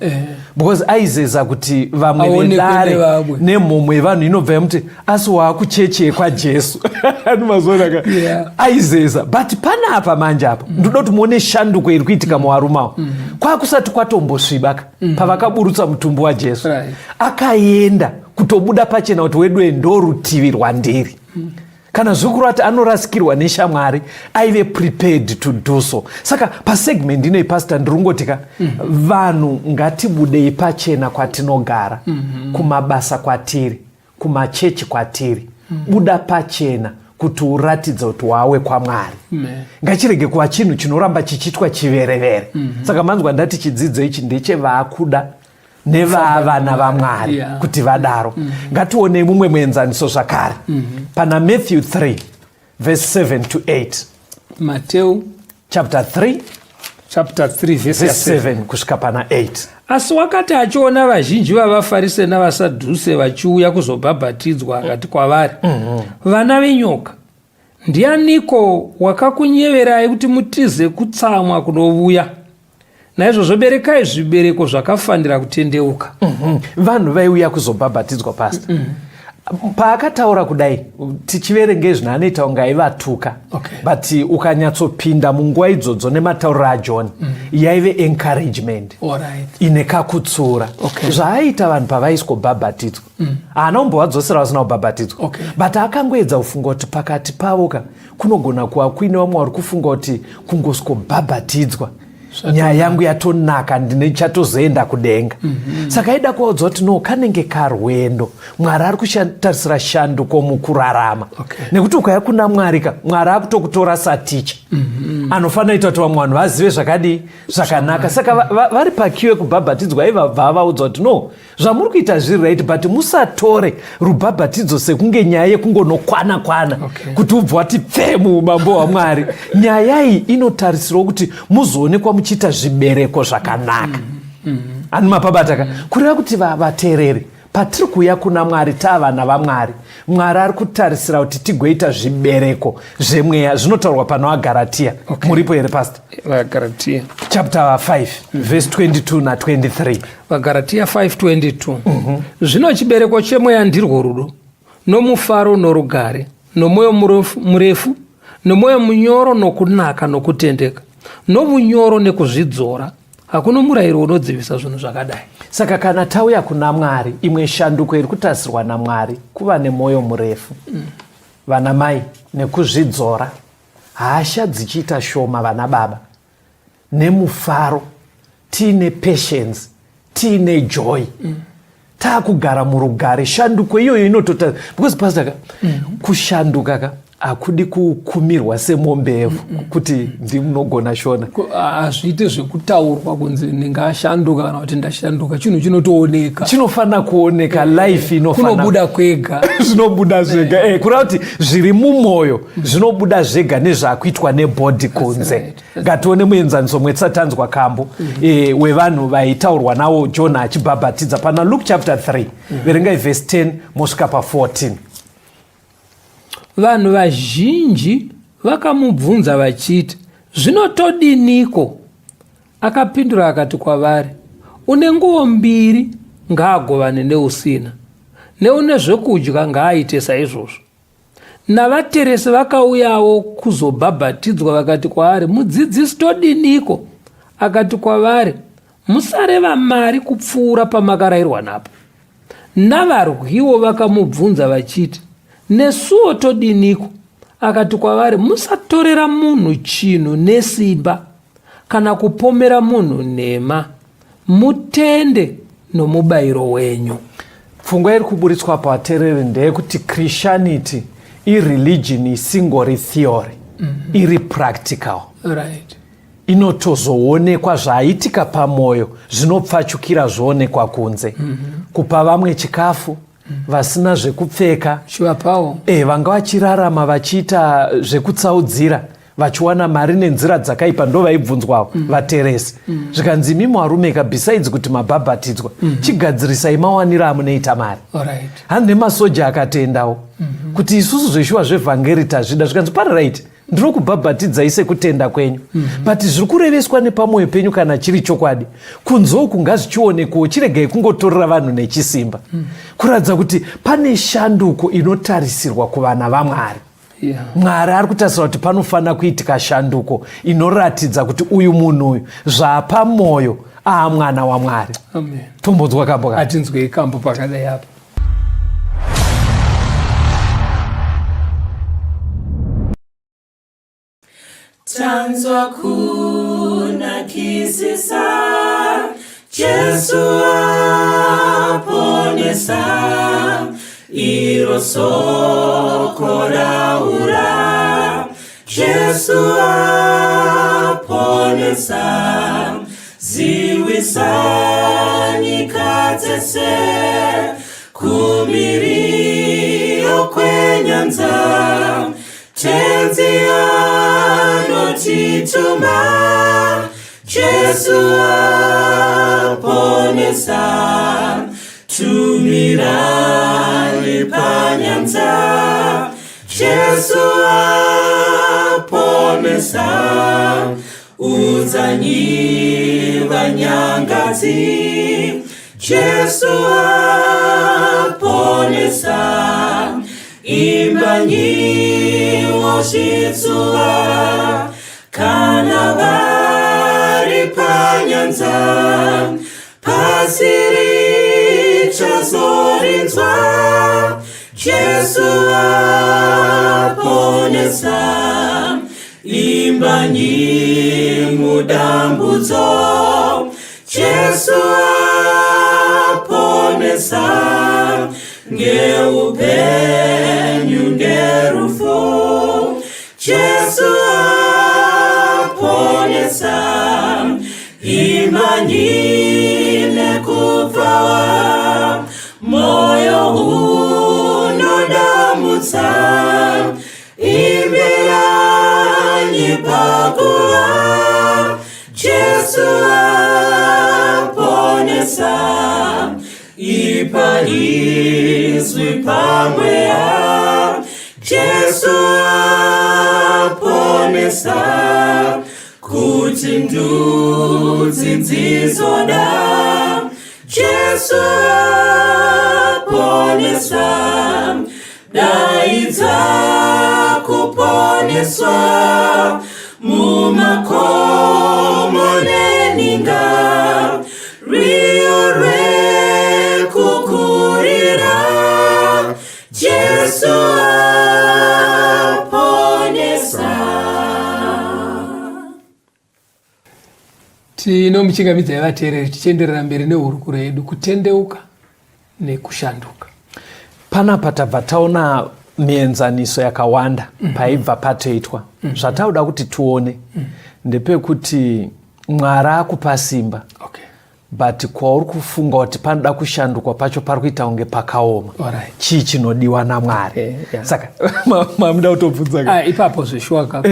because aizeza kuti vamwe Aonekwe vedare nevamwe. nemhomho yevanhu inobva yamuti, "Asi waakuchechi yekwaJesu?" Anomazoonaka. Aizeza. But panapa manje apa ndoda kuti muone shanduko iri kuitika muvarume Kwakusati kwatombosviba ka pavakaburutsa mutumbi waJesu. Akaenda kutobuda pachena kuti weduwe, ndo rutivi rwandiri. Kana zvikuru ati anorasikirwa neshamwari, aive prepared to do so. Saka pasegment inoi, pastor, ndiri kungoti ka, vanhu ngatibudei pachena kwatinogara, kumabasa kwatiri, kumachechi kwatiri. Buda pachena kuti uratidze kuti wawe kwaMwari. Ngachirege kuva chinhu chinoramba chichiitwa chiverevere. Saka manzwa ndati chidzidzo ichi ndechevaakuda nevavana vaMwari kuti vadaro. Ngationei mumwe muenzaniso zvakare pana Matthew 3 verse 7 to 8. Mateu chapter 3. Chapter 3 verse 7 kusvika pana 8. Asi wakati achiona vazhinji vavaFarise navaSadhuse vachiuya kuzobhabhatidzwa, akati kwavari, Vana venyoka, ndianiko wakakunyeverai kuti mutize kutsamwa kunovuya? Naizvozvo berekai zvibereko zvakafanira kutendeuka. Vanhu vaiuya kuzobhabhatidzwa, Pastor. Paakataura kudai, tichiverenge zvino, anoita kunge aivatuka. But ukanyatsopinda munguva idzodzo nematauriro aJohn, yaive encouragement ine kakutsura. Zvaaita vanhu pavaiswobhabhatidzwa, haana kumbovadzosera vasina kubhabhatidzwa. But akangoedza kufunga kuti pakati pavo ka kunogona kuva kuine vamwe vari kufunga kuti kungoswobhabhatidzwa nyaya yangu yatonaka, ndine chatozoenda kudenga. Saka aida kuvaudza kuti no, kanenge karwendo. Mwari ari kutarisira shanduko mukurarama. Nekuti ukauya kuna Mwari ka, Mwari akutokutora saticha anofanira kuita kuti vamwe vanhu vazive zvakadii, zvakanaka. Saka vari paqueue yekubhabhatidzwa, aivabva avaudza kuti no, zvamuri kuita zviri right, but musatore rubhabhatidzo sekunge nyaya yekungonokwana kwana kuti ubva wati pfee muumambo hwaMwari. Nyaya iyi inotarisirwa kuti muzoonekwa muchiita zvibereko zvakanaka. Ani mapabata ka? Kureva kuti vateereri, patiri kuuya kuna Mwari taavana vaMwari, Mwari ari kutarisira kuti tigoita zvibereko zvemweya zvinotaurwa pano aGaratiya. Muripo here, Pastor? VaGaratiya chapter 5 verse 22 na23. VaGaratiya 5:22. Zvino chibereko chemweya ndirwo rudo, nomufaro, norugare, nomwoyo murefu, nomwoyo munyoro, nokunaka, nokutendeka, novunyoro, nekuzvidzora. Hakuna murayiro unodzivisa zvinhu zvakadai. Saka kana tauya kuna Mwari, imwe shanduko iri kutarisirwa naMwari kuva nemwoyo murefu, vana mai, nekuzvidzora, hasha dzichiita shoma, vana baba, nemufaro, tiine patience, tiine joy, taakugara murugare. Shanduko iyoyo inotota because, Pastor ka, kushanduka ka hakudi kukumirwa semombe kuti ndimunogona Shona. Hazviite zvekutaurwa kunzi ndingashanduka kana kuti ndashanduka. Chinhu chinotooneka. Chinofanira kuoneka, life inofanira kunobuda kwega. Zvinobuda zvega, kureva kuti zviri mumwoyo zvinobuda zvega nezvakuitwa nebody kunze. Ngatione muenzaniso mwetisati kambo wevanhu vaitaurwa nawo John achibhabhatidza pana Luke chapter 3. Verengai verse 10 mosvika pa14. Vanhu vazhinji vakamubvunza vachiti, "Zvinotodiniko?" Akapindura akati kwavari, "Une nguo mbiri ngaagovane neusina, neune zvekudya ngaaite saizvozvo." Navateresi vakauyawo kuzobhabhatidzwa vakati kwaari, "Mudzidzisi, todiniko?" Akati kwavari, "Musareva mari kupfuura pamakarayirwa napo." Navarwiwo vakamubvunza vachiti, "Nesuwo todiniko?" Akati kwavari, "Musatorera munhu chinhu nesimba, kana kupomera munhu nhema, mutende nomubayiro wenyu." Pfungwa iri kuburitswa pavateereri ndeyekuti Christianity ireligion isingori theory, iri practical. Inotozoonekwa zvaitika pamwoyo, zvinopfachukira zvoonekwa kunze. Kupa vamwe chikafu vasina zvekupfeka, Chivapawo. Vanga vachirarama vachiita zvekutsaudzira, vachiwana mari nenzira dzakaipa, ndo vaibvunzwawo vateresi. Zvikanzi, imi varume ka, besides kuti mabhabhatidzwa, chigadzirisai mawaniro amunoita mari. Hanzi nemasoja akatendawo kuti isusu zveshuwa zvevhangeri tazvida. Zvikanzi, pari right, ndiri kubhabhatidzai sekutenda kwenyu, but zviri kureveswa nepamwoyo penyu kana chiri chokwadi, kunze uku ngazvichionekwawo. Chiregai kungotorera vanhu nechisimba. Kuratidza kuti pane shanduko inotarisirwa kuvana vaMwari. Mwari ari kutarisira kuti panofanira kuitika shanduko inoratidza kuti uyu munhu uyu zvaapa mwoyo aamwana waMwari. Amen. Tombonzwa kambo ka. Atinzwei kambo pakadai apa. Tanzwa kunakisisa, Jesu aponesa, iro soko raura. Jesu aponesa, ziwisa nyika dzese, kumiriyo kwenyanza. Tenzi anotituma. Jesu aponesa, tumirai panyanza. Jesu aponesa, udzanyi vanyangadzi. Jesu aponesa, imbanyiwo zvitsuwa. Kana vari panyanza, pasi richazorinzwa. Jesu aponesa, imbanyi mudambudzo. Jesu aponesa, ngeupenyu ngerufu. Jesu aponesa, imbanyi nekupfawa. Moyo unodamutsa, imbiranyi pakuva. Jesu aponesa, ipa izwi pamweya. Jesu aponesa, kuti ndudzi dzizoda. Jesu aponesa, daidza kuponeswa mumakomo neninga. Rwiyo rwekukurira, Jesu aponesa. Tinomuchingamidzai vateereri tichienderera mberi nehurukuro yedu, kutendeuka nekushanduka. Panapa tabva taona mienzaniso yakawanda paibva patoitwa. Zvatauda kuti tione ndepekuti Mwari akupa simba, but kwauri kufunga kuti panoda kushandukwa pacho pari kuita kunge pakaoma. Chii chinodiwa naMwari? Saka mamuda kutobvunza. Ah, ipapo zveshuwa ka,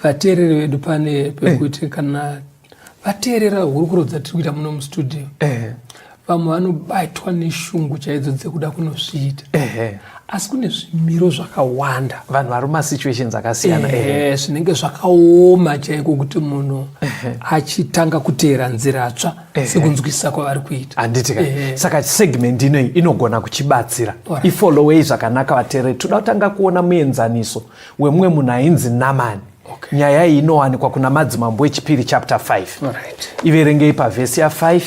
vateereri vedu pane pekuti kana vateerera hurukuro dzatiri kuita muno mustudio, vamwe vanobatwa neshungu chaidzo dzekuda kunozviita, asi kune zvimiro zvakawanda. Vanhu vari mumasituations akasiyana. Zvinenge zvakaoma chaiko kuti munhu achitanga kuteera nzira tsva sekunzwisisa kwavari kuita. Handiti ka? Saka segment inoyi inogona kuchibatsira. Ifollowei zvakanaka, vateereri. Toda kutanga kuona muenzaniso wemumwe munhu ainzi Namani. Nyaya iyi inowanikwa kuna Madzimambo Echipiri chapter 5. Iverengei pavhesi ya5,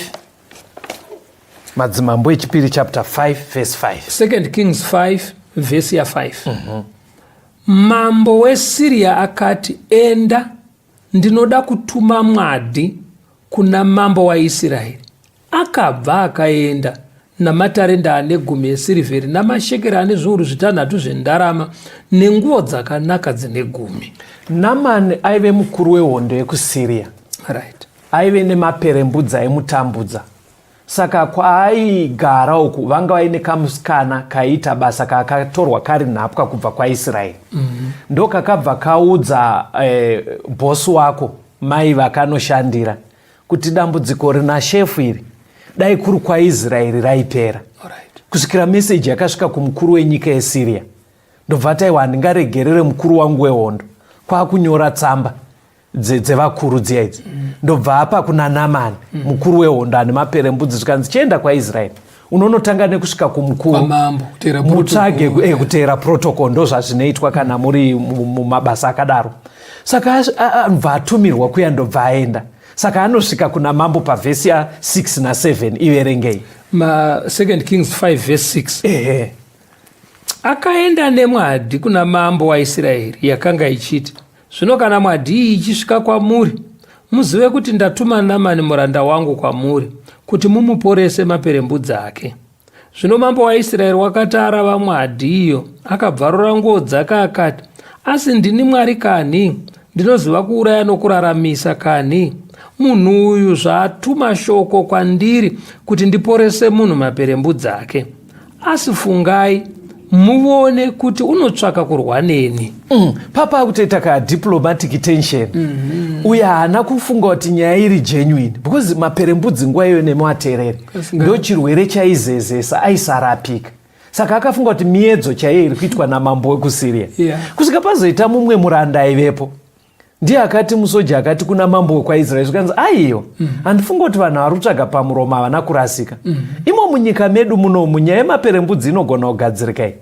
Madzimambo Echipiri chapter 5 verse 5. Second Kings 5 vhesi ya5. Mambo weSiriya akati, "Enda, ndinoda kutuma mwadhi kuna mambo waIsraeri." Akabva akaenda namatarenda ane 10 esirivheri, namashekeri ane 6,000 zvendarama, nenguo dzakanaka dzine 10. Namani aive mukuru wehondo yekuSiriya. Aive nemaperembudzi aimutambudza. Saka kwaaigara uku vanga vaine kamusikana kaiita basa kakatorwa kari nhapwa kubva kwaIsraeri. Ndo kakabva kaudza bhosi wako, mai vakanoshandira, kuti dambudziko rina shefu iri, dai kuri kwaIsraeri raipera. Kusvikira meseji yakasvika kumukuru wenyika yeSiriya, ndobva taiwa, "Handingaregerere mukuru wangu wehondo." Kwakunyora tsamba dzevakuru dziya idzi, ndobva apa kuna Namani, mukuru wehondo ane maperembudzi. Zvikanzi, "Chienda kwaIsraeri, unonotanga nekusvika kumukuru." Kwamambo, kuteera Mutsvage protocol. Kuteera protocol, ndo zvazvinoitwa kana muri mumabasa akadaro. Saka bva atumirwa kuya, ndobva aenda. Saka anosvika kuna mambo pavhesi ya6 na7, iverengei. Ma Second Kings 5 verse 6. Ehe. Akaenda nemwadhi kuna mambo waIsraeri yakanga ichiti, "Zvino kana mwadhi iyi ichisvika kwamuri, muzive kuti ndatuma Namani muranda wangu kwamuri kuti mumuporese maperembudzi ake." Zvino mambo waIsraeri wakati arava mwadhi iyo, akabvarura nguo dzake akati, "Asi ndini Mwari kanhi, ndinoziva kuuraya nokuraramisa kanhi, munhu uyu zvaatuma shoko kwandiri kuti ndiporese munhu maperembudzi ake? Asi fungai, Muvone kuti unotsvaka kurwa neni. Papa akutoita kadiplomatic tension. Uye haana kufunga kuti nyaya iri genuine, because maperembudzi nguva iyoyo, nematerere, ndo chirwere chaizezesa, aisarapika. Saka akafunga kuti miedzo chaiyo iri kuitwa namambo wekuSyria. Kusvika pazoita mumwe muranda aivepo, ndiye akati, musoja akati kuna mambo wekwaIsraeri, zvikanzi, "Aiyo, handifunga kuti vanhu vari kutsvaga pamuromo havana kurasika. Imo munyika medu munomu nyaya yemaperembudzi inogona kugadzirika iyi.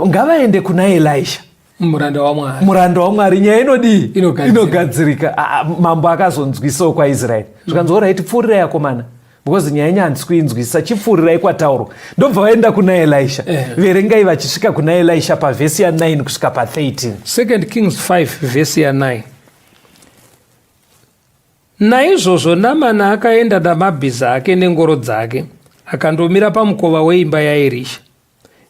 Ngavaende kuna Elisha." Muranda waMwari. Muranda waMwari, nyaya inodii? Inogadzirika. Inogadzirika. Ah, mambo akazonzwisawo kwaIsraeri, zvikanzi, "Alright, pfuurirai akomana, because nyaya yenyu handisi kuinzwisisa. Chipfuurirai kwataurwa." Ndobva vaenda kuna Elisha. Verengai vachisvika kuna Elisha pavhesi ya9 kusvika pa13. Second Kings 5 vhesi ya9. Naizvozvo Namani akaenda namabhiza ake nengoro dzake, akandomira pamukova weimba yaErisha.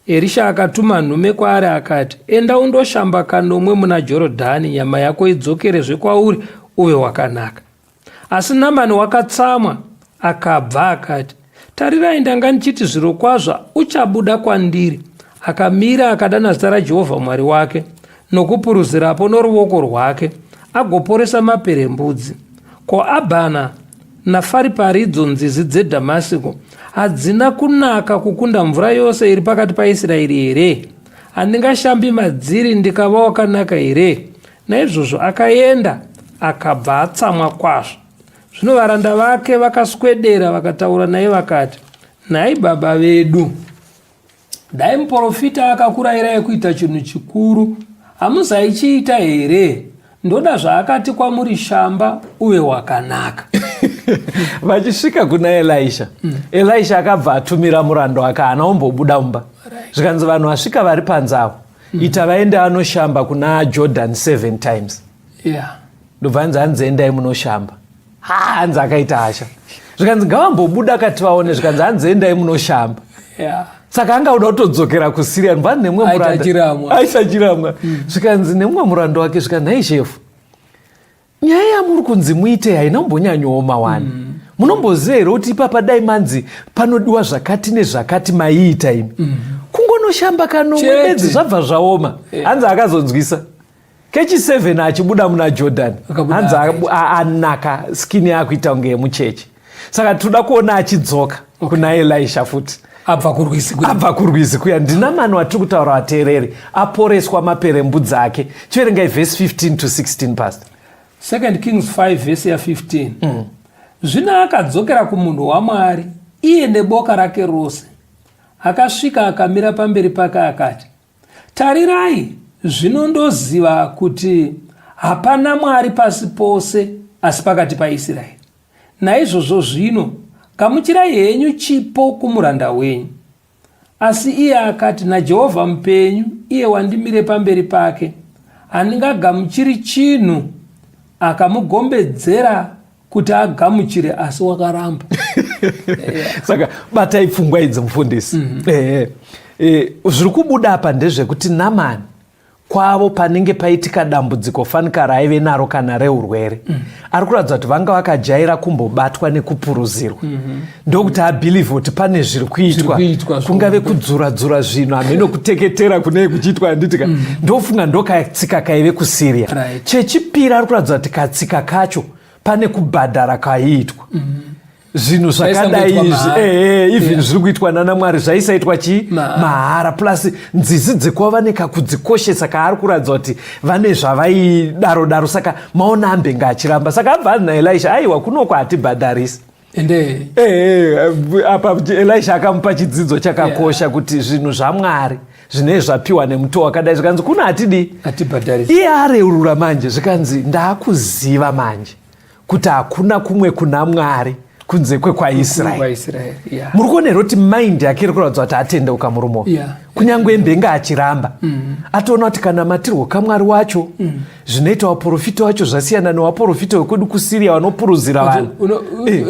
Erisha akatuma nhume kwaari akati, "Enda undoshamba kanomwe muna Jorodhani, nyama yako idzokerezve kwauri, uve wakanaka." Asi Namani wakatsamwa, akabva akati, "Tarirai, ndanga ndichiti zviro kwazvo uchabuda kwandiri, akamira akadana zita raJehovha Mwari wake, nokupuruzirapo noruoko rwake, agoporesa maperembudzi. Ko, Abhana naFaripari, idzo nzizi dzeDhamasiko, hadzina kunaka kukunda mvura yose iri pakati paIsraeri here? Handingashambi madziri ndikava wakanaka here?" Naizvozvo akaenda, akabva atsamwa kwazvo. Zvino varanda vake vakaswedera vakataura naye vakati, "Nhai baba vedu, dai muprofita akakurayirai kuita chinhu chikuru, hamuzaichiita here? Ndoda zvaakati kwamuri, 'Shamba uve wakanaka.'" Vachisvika kuna Elisha. Elisha akabva atumira muranda wake, haana kumbobuda mumba. Zvikanzi, "Vanhu vasvika vari panze avo, ita vaende anoshamba kuna Jordan seven times." Ndobva hanzi, "Endai munoshamba." Ha, hanzi akaita hasha. Zvikanzi, "Ngavambobuda kati vaone." Zvikanzi, "Hanzi endai munoshamba." Saka anga uda kutodzokera kuSyria, ndobva nemumwe muranda aita chiramwa. Zvikanzi nemumwe muranda wake, zvikanzi, "Nhai shefu, nyaya yamuri kunzi muite haina kumbonyanyooma wani. Munomboziva here kuti ipapa dai manzi panodiwa zvakati nezvakati, maiita imi? Kungonoshamba kanomwe bedzi zvabva zvaoma." Hanzi akazonzwisa kechi7 achibuda muna Jordan, hanzi anaka, skin yakuita kunge yemucheche. Saka toda kuona achidzoka kuna Elisha futi. Abva kurwizi. Abva kurwizi kuya. NdiNamani watiri kutaura, vateereri, aporeswa maperembudzi ake. Chiverengai vhesi 15 to 16, pastor. Second Kings 5 vhesi ya15. Zvino akadzokera kumunhu waMwari, iye neboka rake rose. Akasvika akamira pamberi pake akati, "Tarirai, zvino ndoziva kuti hapana Mwari pasi pose asi pakati paIsraeri. Naizvozvo zvino gamuchirai henyu chipo kumuranda wenyu." Asi iye akati, "NaJehovha mupenyu, iye wandimire pamberi pake, handingagamuchiri chinhu." Akamugombedzera kuti agamuchire, asi wakaramba. Saka batai pfungwa idzi, mufundisi. Zviri kubuda apa ndezvekuti Namani kwavo panenge paitika dambudziko fanika raaive naro kana reurwere, ari kuratidza kuti vanga vakajaira kumbobatwa nekupuruzirwa, ndokuti abelieve kuti pane zviri kuitwa. Kuitwa. Kungave kudzura-dzura zvinhu, hamene kuteketera kunei kuchiitwa, handitika? Ndofunga ndokatsika kaive kuSyria. Chechipiri, ari kuratidza kuti katsika kacho pane kubhadhara kaiitwa, zvinhu zvakadai Zvaisangoitwa izvi. mahara. Ehe, even zviri kuitwa nana Mwari zvaisaitwa chii? Mahara. Mahara. Plus nzizi dzekuva vane kakudzikoshesa kaari kuratidza kuti vane zvavaidaro daro. Saka maona ambenge achiramba, saka abva anzi naElisha, "Aiwa, kunoko hatibhadharisi." Ende. Ehe, apa Elisha akamupa chidzidzo chakakosha kuti zvinhu zvaMwari zvinenge zvapiwa nemutoo wakadai, zvikanzi kuno hatidii? Hatibhadharisi. Iye areurura manje, zvikanzi, "Ndaakuziva manje kuti hakuna kumwe kuna Mwari kunze kwekwaIsraeri." KwaIsraeri, yeah. Muri kuona here kuti mind yake iri kuratidza kuti atendeuka murume uyu? Kunyange mbenge achiramba, atoona kuti kana matirwo kaMwari wacho. Zvinoita vaprofita wacho zvasiyana nevaprofita wekwedu kuSyria vanopuruzira vanhu.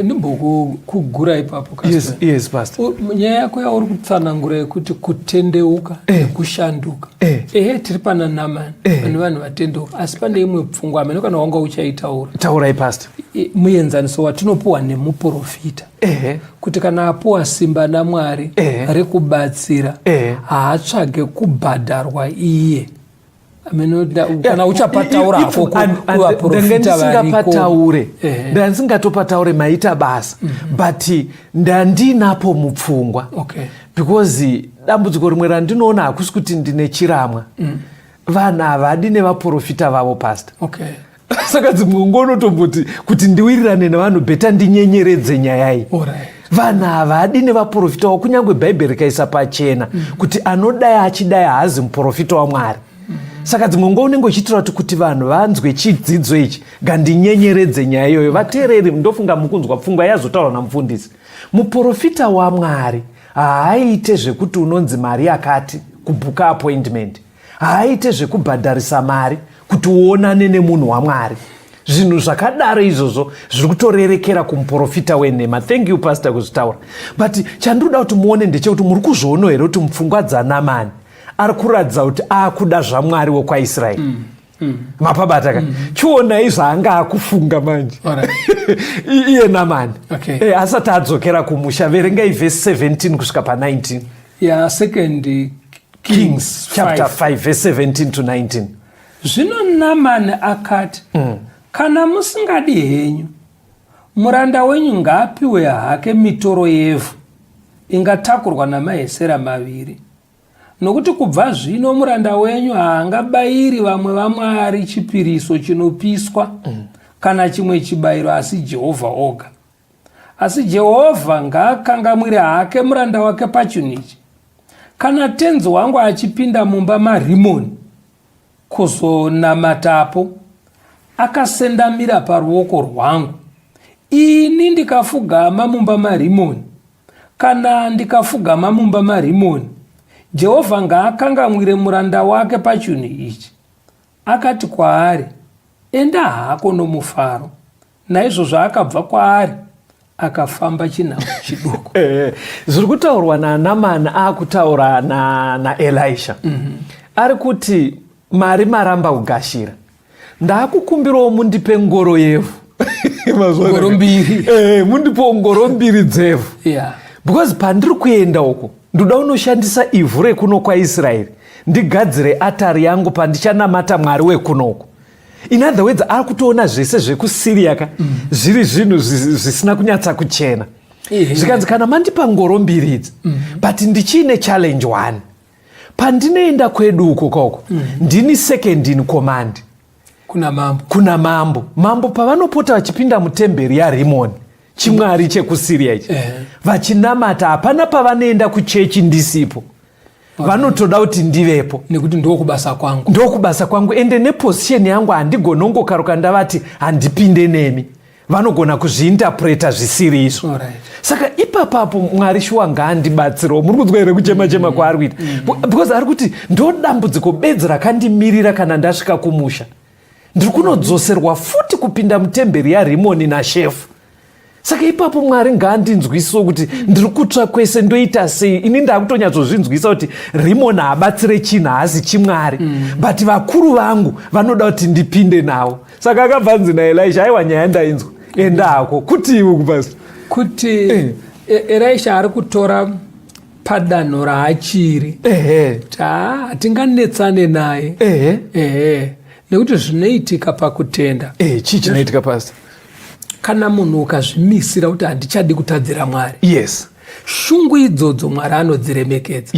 Ndimbokugura ipapo. Yes, yes, pastor. Nyaya yako yauri kutsanangura yekuti kutendeuka nekushanduka. Ehe, tiri pana Namani, pane vanhu vatendeuka, asi pane imwe pfungwa hameno kana wanga uchaitaura. Taurai, pastor. Muenzaniso watinopuwa nemuprofita kuti kana apuwa simba naMwari rekubatsira, haatsvage kubhadharwa iye. Kana uchapataura hako kuvaprofita. Ndisingapataure, ndandisingatopautaure, maita basa, but ndandinapo mupfungwa because dambudziko rimwe randinoona, hakusi kuti ndine chiramwa, vanhu havadi nevaprofita vavo, pastor. Saka dzimwe nguva unotomboti kuti ndiwirirane nevanhu, better ndinyenyeredze nyaya iyi. Vanhu havadi nevaprofita vavo, kunyange Bhaibheri rikaisa pachena kuti anodai achidai haazi muprofita waMwari. Saka dzimwe nguva unenge uchiitira kuti vanhu vanzwe chidzidzo ichi, ngandinyenyeredze nyaya iyoyo. Vateereri, ndofunga mukunzwa pfungwa yazotaurwa namufundisi. Muprofita waMwari haaite zvekuti unonzi mari yakati kubhuka appointment, haaite zvekubhadharisa mari kuti uonane nemunhu waMwari. Zvinhu zvakadaro izvozvo zviri kutorerekera kumuprofita wenhema. Thank you, pastor, kuzvitaura. But chandinoda kuti muone ndechekuti muri kuzviono here kuti mupfungwa dzaNamani ari kuratidza kuti aakuda zvaMwari wokwaIsraeri? Mapabata ka? Chionai zvaanga akufunga manje iye Namani asati adzokera kumusha. Verengai vhesi 17 kusvika pa19. Ya, Second Kings chapter 5 verse 17 to 19. Zvino Namani akati, "Kana musingadi henyu, muranda wenyu ngaapiwe hake mitoro yevhu ingatakurwa namahesera 2, nokuti kubva zvino muranda wenyu haangabayiri vamwe vamwari chipiriso chinopiswa kana chimwe chibayiro, asi Jehovha oga. Asi Jehovha ngaakangamwire hake muranda wake pachinhu ichi. Kana tenzi wangu achipinda mumba maRimoni kuzonamatapo, akasendamira paruoko rwangu, ini ndikafugama mumba maRimoni, kana ndikafugama mumba maRimoni, Jehovha ngaakangamwire muranda wake pachinhu ichi." Akati kwaari, "Enda hako nomufaro." Naizvozvo akabva kwaari, akafamba chinhambo chiduku. Zviri kutaurwa naNamani akutaura naElisha, ari kuti mari maramba kugashira, ndaakukumbirawo mundipe ngoro yevhu. Ngoro 2. Mundipewo ngoro 2 dzevhu because pandiri kuenda uko ndoda unoshandisa ivhu rekuno kwaIsraeri, ndigadzire atari yangu pandichanamata Mwari wekunoko. In other words, ari kutoona zvese zvekuSiriya ka zviri zvinhu zvisina kunyatsa kuchena. Zvikanzi, kana mandipa ngoro 2 idzi, but ndichiine challenge one. Pandinoenda kwedu uko koko, ndini second in command kuna mambo. Kuna mambo. Mambo pavanopota vachipinda mutemberi yaRimoni, chimwari chekuSiriya ichi, vachinamata, hapana pavanoenda kuchechi ndisipo. Vanotoda kuti ndivepo. Nekuti ndokubasa kwangu. Ndokubasa kwangu, ende neposition yangu handigonongokaruka ndavati handipinde nemi. Vanogona kuzviinterpreta zvisiri izvo. Saka ipapapo Mwari shuwa ngaandibatsirewo. Muri kunzwa here kuchema chema kwaari kuita? Because ari kuti ndo dambudziko bedzi rakandimirira. Kana ndasvika kumusha, ndiri kunodzoserwa futi kupinda mutemberi yaRimoni nashefu. Saka ipapo Mwari ngaandinzwisiwo kuti ndiri kutsva kwese, ndoita sei? Ini ndakutonyatsozvinzwisa kuti Rimoni haabatsire chinhu, haasi chimwari, but vakuru vangu vanoda kuti ndipinde navo. Saka akabva anzi naElisha, "Aiwa, nyaya ndainzwa, enda hako." Kuti iwe kupasi kuti Elisha ari kutora padanho raachiri, kuti hatinganetsane naye. Ehe, nekuti zvinoitika pakutenda. Chii chinoitika, pastor? Kana munhu ukazvimisira kuti handichadi kutadzira Mwari, shungu idzodzo Mwari anodziremekedza.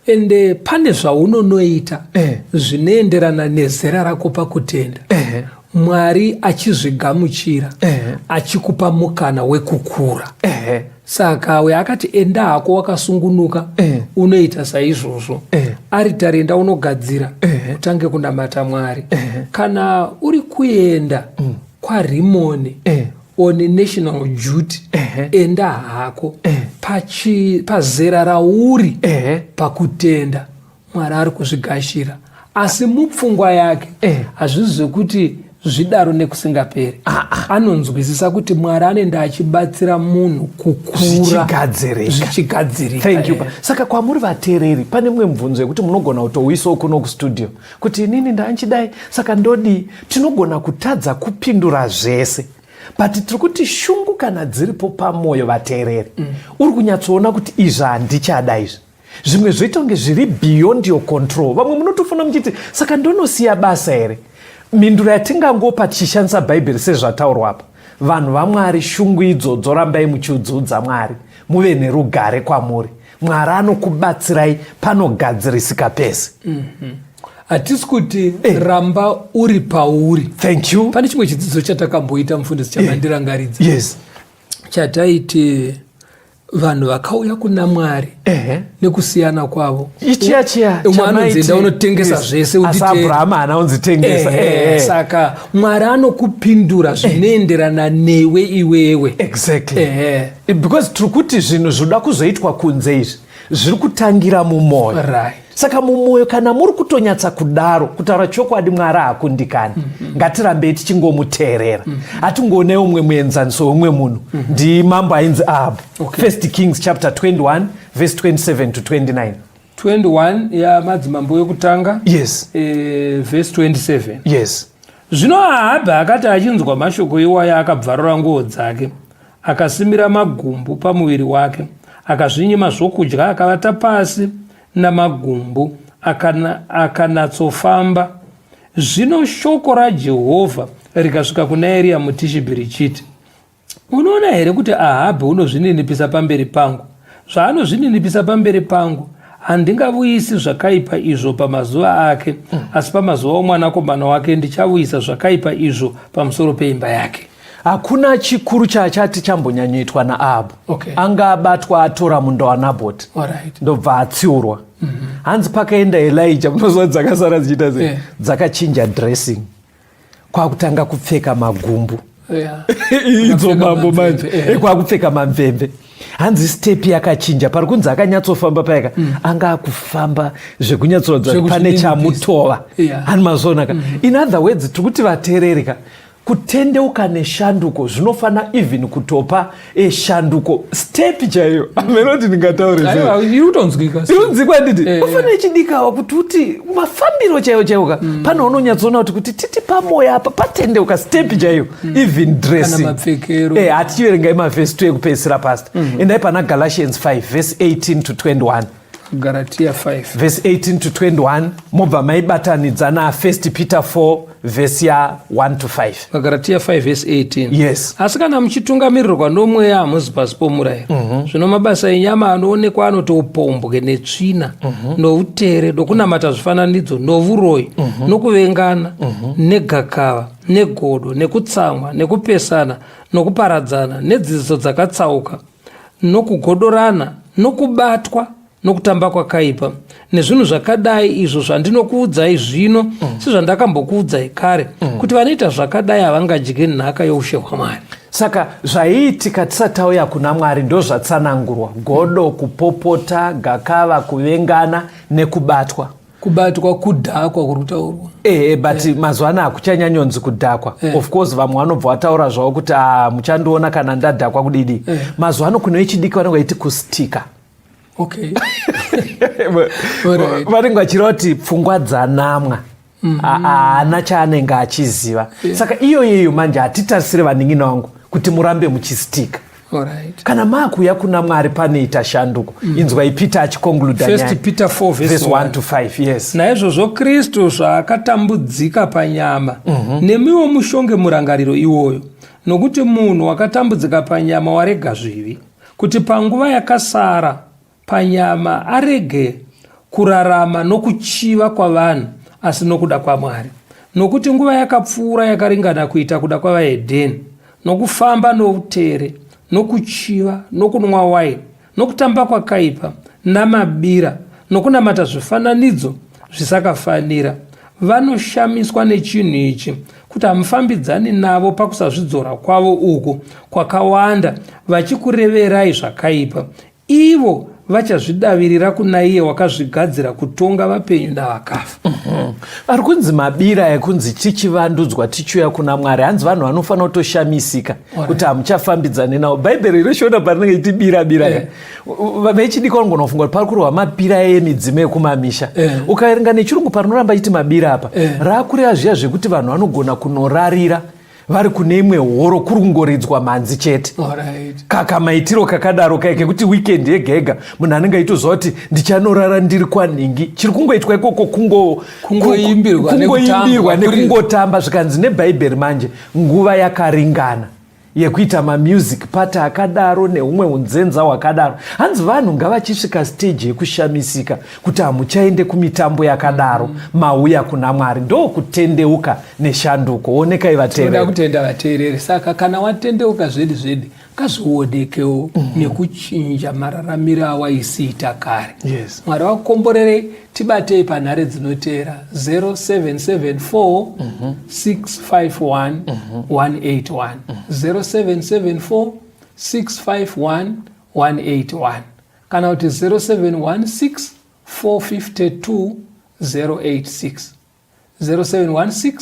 Ende pane zvaunonoita zvinoenderana nezera rako pakutenda, Mwari achizvigamuchira, achikupa mukana wekukura. Saka uyo akati, "Enda hako wakasungunuka, unoita saizvozvo. Aritari enda unogadzira, utange kunamata Mwari." Kana uri kuenda kwaRimoni on national duty, enda hako. Pazera rauri pakutenda, Mwari ari kuzvigashira. Asi mupfungwa yake hazvisi zvekuti zvidaro nekusingaperi. Anonzwisisa kuti Mwari anenge achibatsira munhu kukura zvichigadzirika. Zvichigadzirika. Thank you. Saka kwamuri vateereri, pane mumwe mubvunzo yekuti munogona kutouisawo kuno kustudio kuti inini ndanchidai, saka ndodii? Tinogona kutadza kupindura zvese, but tiri kuti shungu kana dziripo pamwoyo, vateereri, uri kunyatsoona kuti izvi handichada izvi, zvimwe zvoita kunge zviri beyond your control. Vamwe munotofona muchiti, saka ndonosiya basa here? Mhinduro yatingangopa tichishandisa Bhaibheri sezvataurwa apa, vanhu vaMwari, shungu idzodzo rambai muchiudziudza Mwari, muve nerugare kwamuri. Mwari anokubatsirai, panogadzirisika pese. Hatisi kuti ramba uri pauri. Thank you. Pane chimwe chidzidzo chatakamboita, mufundisi, chamandirangaridza, chataiti vanhu vakauya kuna Mwari nekusiyana kwavo. Ichiya chiya. Umwe anonzi, enda unotengesa zvese. Asi Abrahama haana unzi tengesa. Saka Mwari anokupindura zvinoenderana newe iwewe. Exactly, because tiri kuti zvinhu zvinoda kuzoitwa kunze izvi zviri kutangira mumwoyo. Saka mumwoyo kana muri kutonyatsa kudaro, kutaura chokwadi, Mwari haakundikani. Ngatirambei tichingomuteerera. Hatingoonei umwe muenzaniso wemumwe munhu, ndimambo ainzi Ahabhu. First Kings chapter 21 verse 27 to 29. 21 yaMadzimambo Yekutanga. Yes. Verse 27. Yes. Zvino Ahabhi akati achinzwa mashoko iwayo, akabvarura nguo dzake, akasimira magumbu pamuviri wake, akazvinyima zvokudya, akavata pasi namagumbu, akanatsofamba. Zvino shoko raJehovha rikasvika kuna Eriya muTishibhi richiti, Unoona here kuti Ahabhi unozvininipisa pamberi pangu? Zvaanozvininipisa pamberi pangu, handingavuyisi zvakaipa izvo pamazuva ake, asi pamazuva omwanakomana wake ndichavuyisa zvakaipa izvo pamusoro peimba yake. Hakuna chikuru chaachati chambonyanyoitwa naAhabhu. Anga abatwa atora munda waNabhoti, ndobva atsiurwa. Hanzi pakaenda Elija, munoziva dzakasara dzichiita sei? Dzakachinja dressing, kwakutanga kupfeka magumbu. Idzo mambo manje kwakupfeka mamvemve. Hanzi step yakachinja, pari kunzi akanyatsofamba paika, anga akufamba zvekunyatsoratidza kuti pane chamutova. Hani mazvionaka? In other words, tiri kuti vateererika, kutendeuka neshanduko zvinofana even kutopa shanduko step chaiyo. Amenoti ndingataure sei? Aiwa, iri kutonzwika. Irunzikwa nditi ufanira chidikawa kuti uti mafambiro chaiwo chaiwo ka, pane unonyatsoona kuti titi pamoyo apa patendeuka, step chaiyo, even dressing. Mapfekero. Hatichiverengai mavhesi 2 ekupedzisira, pastor. Endai pana Galatians 5 verse 18 to 21. Galatia 5. Verse 18 to 21, mobva maibatanidza na 1 Peter 4 verse ya 1 to 5. Galatia 5 verse 18. Yes. Asi kana muchitungamirirwa noMweya, hamuzi pasi pomurayiro. Zvino mabasa enyama anoonekwa anoti upombwe netsvina, noutere, nokunamata zvifananidzo, novuroyi, nokuvengana, negakava, negodo, nekutsamwa, nekupesana, nokuparadzana, nedzidziso dzakatsauka, nokugodorana, nokubatwa nokutamba kwakaipa, nezvinhu zvakadai, izvo zvandinokuudzai zvino, sezvandakambokuudzai kare, kuti vanoita zvakadai havangadyi nhaka youshe hwaMwari. Saka zvaiitika tisati tauya kuna Mwari ndo zvatsanangurwa: godo, kupopota, gakava, kuvengana nekubatwa. Kubatwa kudhakwa kuri kutaurwa. Ehe, but mazuva ano hakuchanyanyonzi kudhakwa. Of course vamwe vanobva vataura zvavo kuti, a, muchandiona kana ndadhakwa kudidi. Mazuva ano kune vechidiki vanenge vaiti kustika. Vanenge vachireva kuti pfungwa dzanamwa, haana chaanenge achiziva. Saka iyo iyoyo manje hatitarisire, vanin'ina vangu, kuti murambe muchistika. Kana maakuuya kuna Mwari panoita shanduko. Inzwai Peter achiconcluda. First Peter 4 verse 1 to 5, yes. Naizvozvo Kristu zvaakatambudzika panyama, nemiwo mushonge murangariro iwoyo, nokuti munhu wakatambudzika panyama warega zvivi, kuti panguva yakasara panyama arege kurarama nokuchiva kwavanhu, asi nokuda kwaMwari. Nokuti nguva yakapfuura yakaringana kuita kuda kwavahedheni, nokufamba noutere, nokuchiva, nokunwa waini, nokutamba kwakaipa, namabira, nokunamata zvifananidzo zvisakafanira. Vanoshamiswa nechinhu ichi, kuti hamufambidzani navo pakusazvidzora kwavo uku kwakawanda, vachikureverai zvakaipa, ivo. Vachazvidavirira kuna iye wakazvigadzira kutonga vapenyu navakafa. Vari kunzi mabira ekunzi tichivandudzwa tichiuya kuna Mwari. Hanzi vanhu vanofanira kutoshamisika kuti hamuchafambidzane navo. Bhaibheri reshona parinenge iti bira bira vechidiki vanogona kufunga kuti pari kurehwa mabira emidzimu ekumamisha. Ukaverenga nechirungu parinoramba iti mabira apa, raakureva zviya zvekuti vanhu vanogona kunorarira vari kune imwe horo kuri kungoridzwa mhanzi chete. Kakamaitiro kakadaro kai kekuti weekend yega yega munhu anenge aitoziva kuti ndichanorara ndiri kwanhingi, chiri kungoitwa ikoko kungoimbirwa nekungotamba. Zvikanzi neBhaibheri manje nguva yakaringana yekuita mamusic party akadaro neumwe unzenza hwakadaro. Hanzi vanhu ngavachisvika stage yekushamisika kuti hamuchaende kumitambo yakadaro, mauya kuna Mwari. Ndokutendeuka neshanduko. Onekai vateereri. Tinoda kutenda vateereri. Saka kana watendeuka zvedi zvedi, ngazvionekewo nekuchinja mararamiro awaisiita kare. Mwari vakukomborerei. Tibatei panhare dzinoteera: 0774 651 181, 0774 651 181, kana kuti 0716 452 086, 0716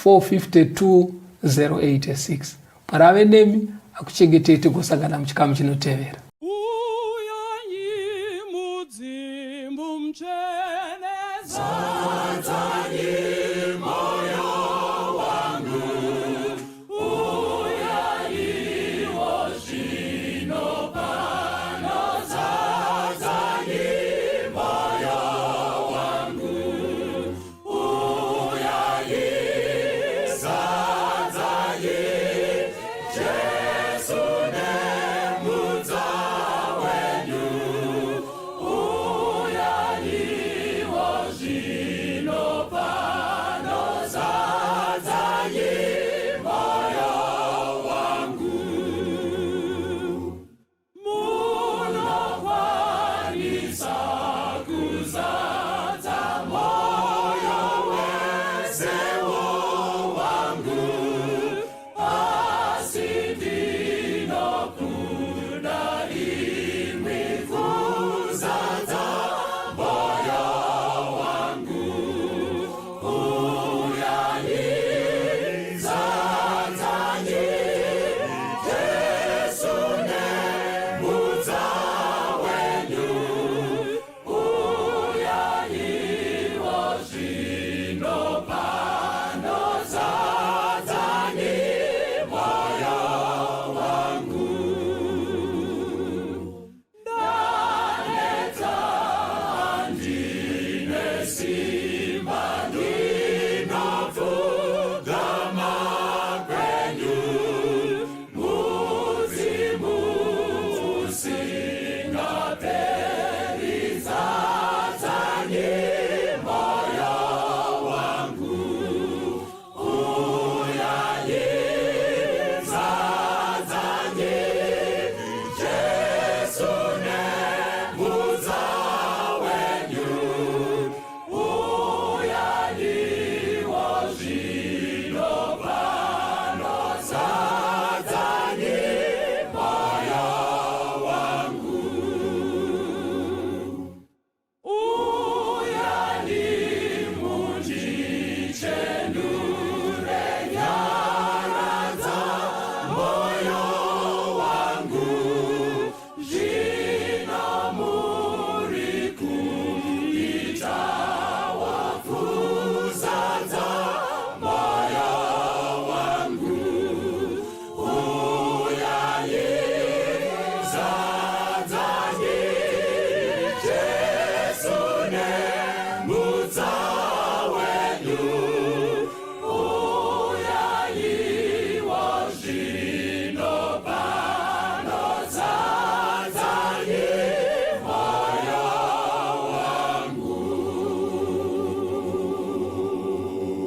452 086. Mwari ave nemi, akuchengetei. Tigosangana muchikamu chinotevera.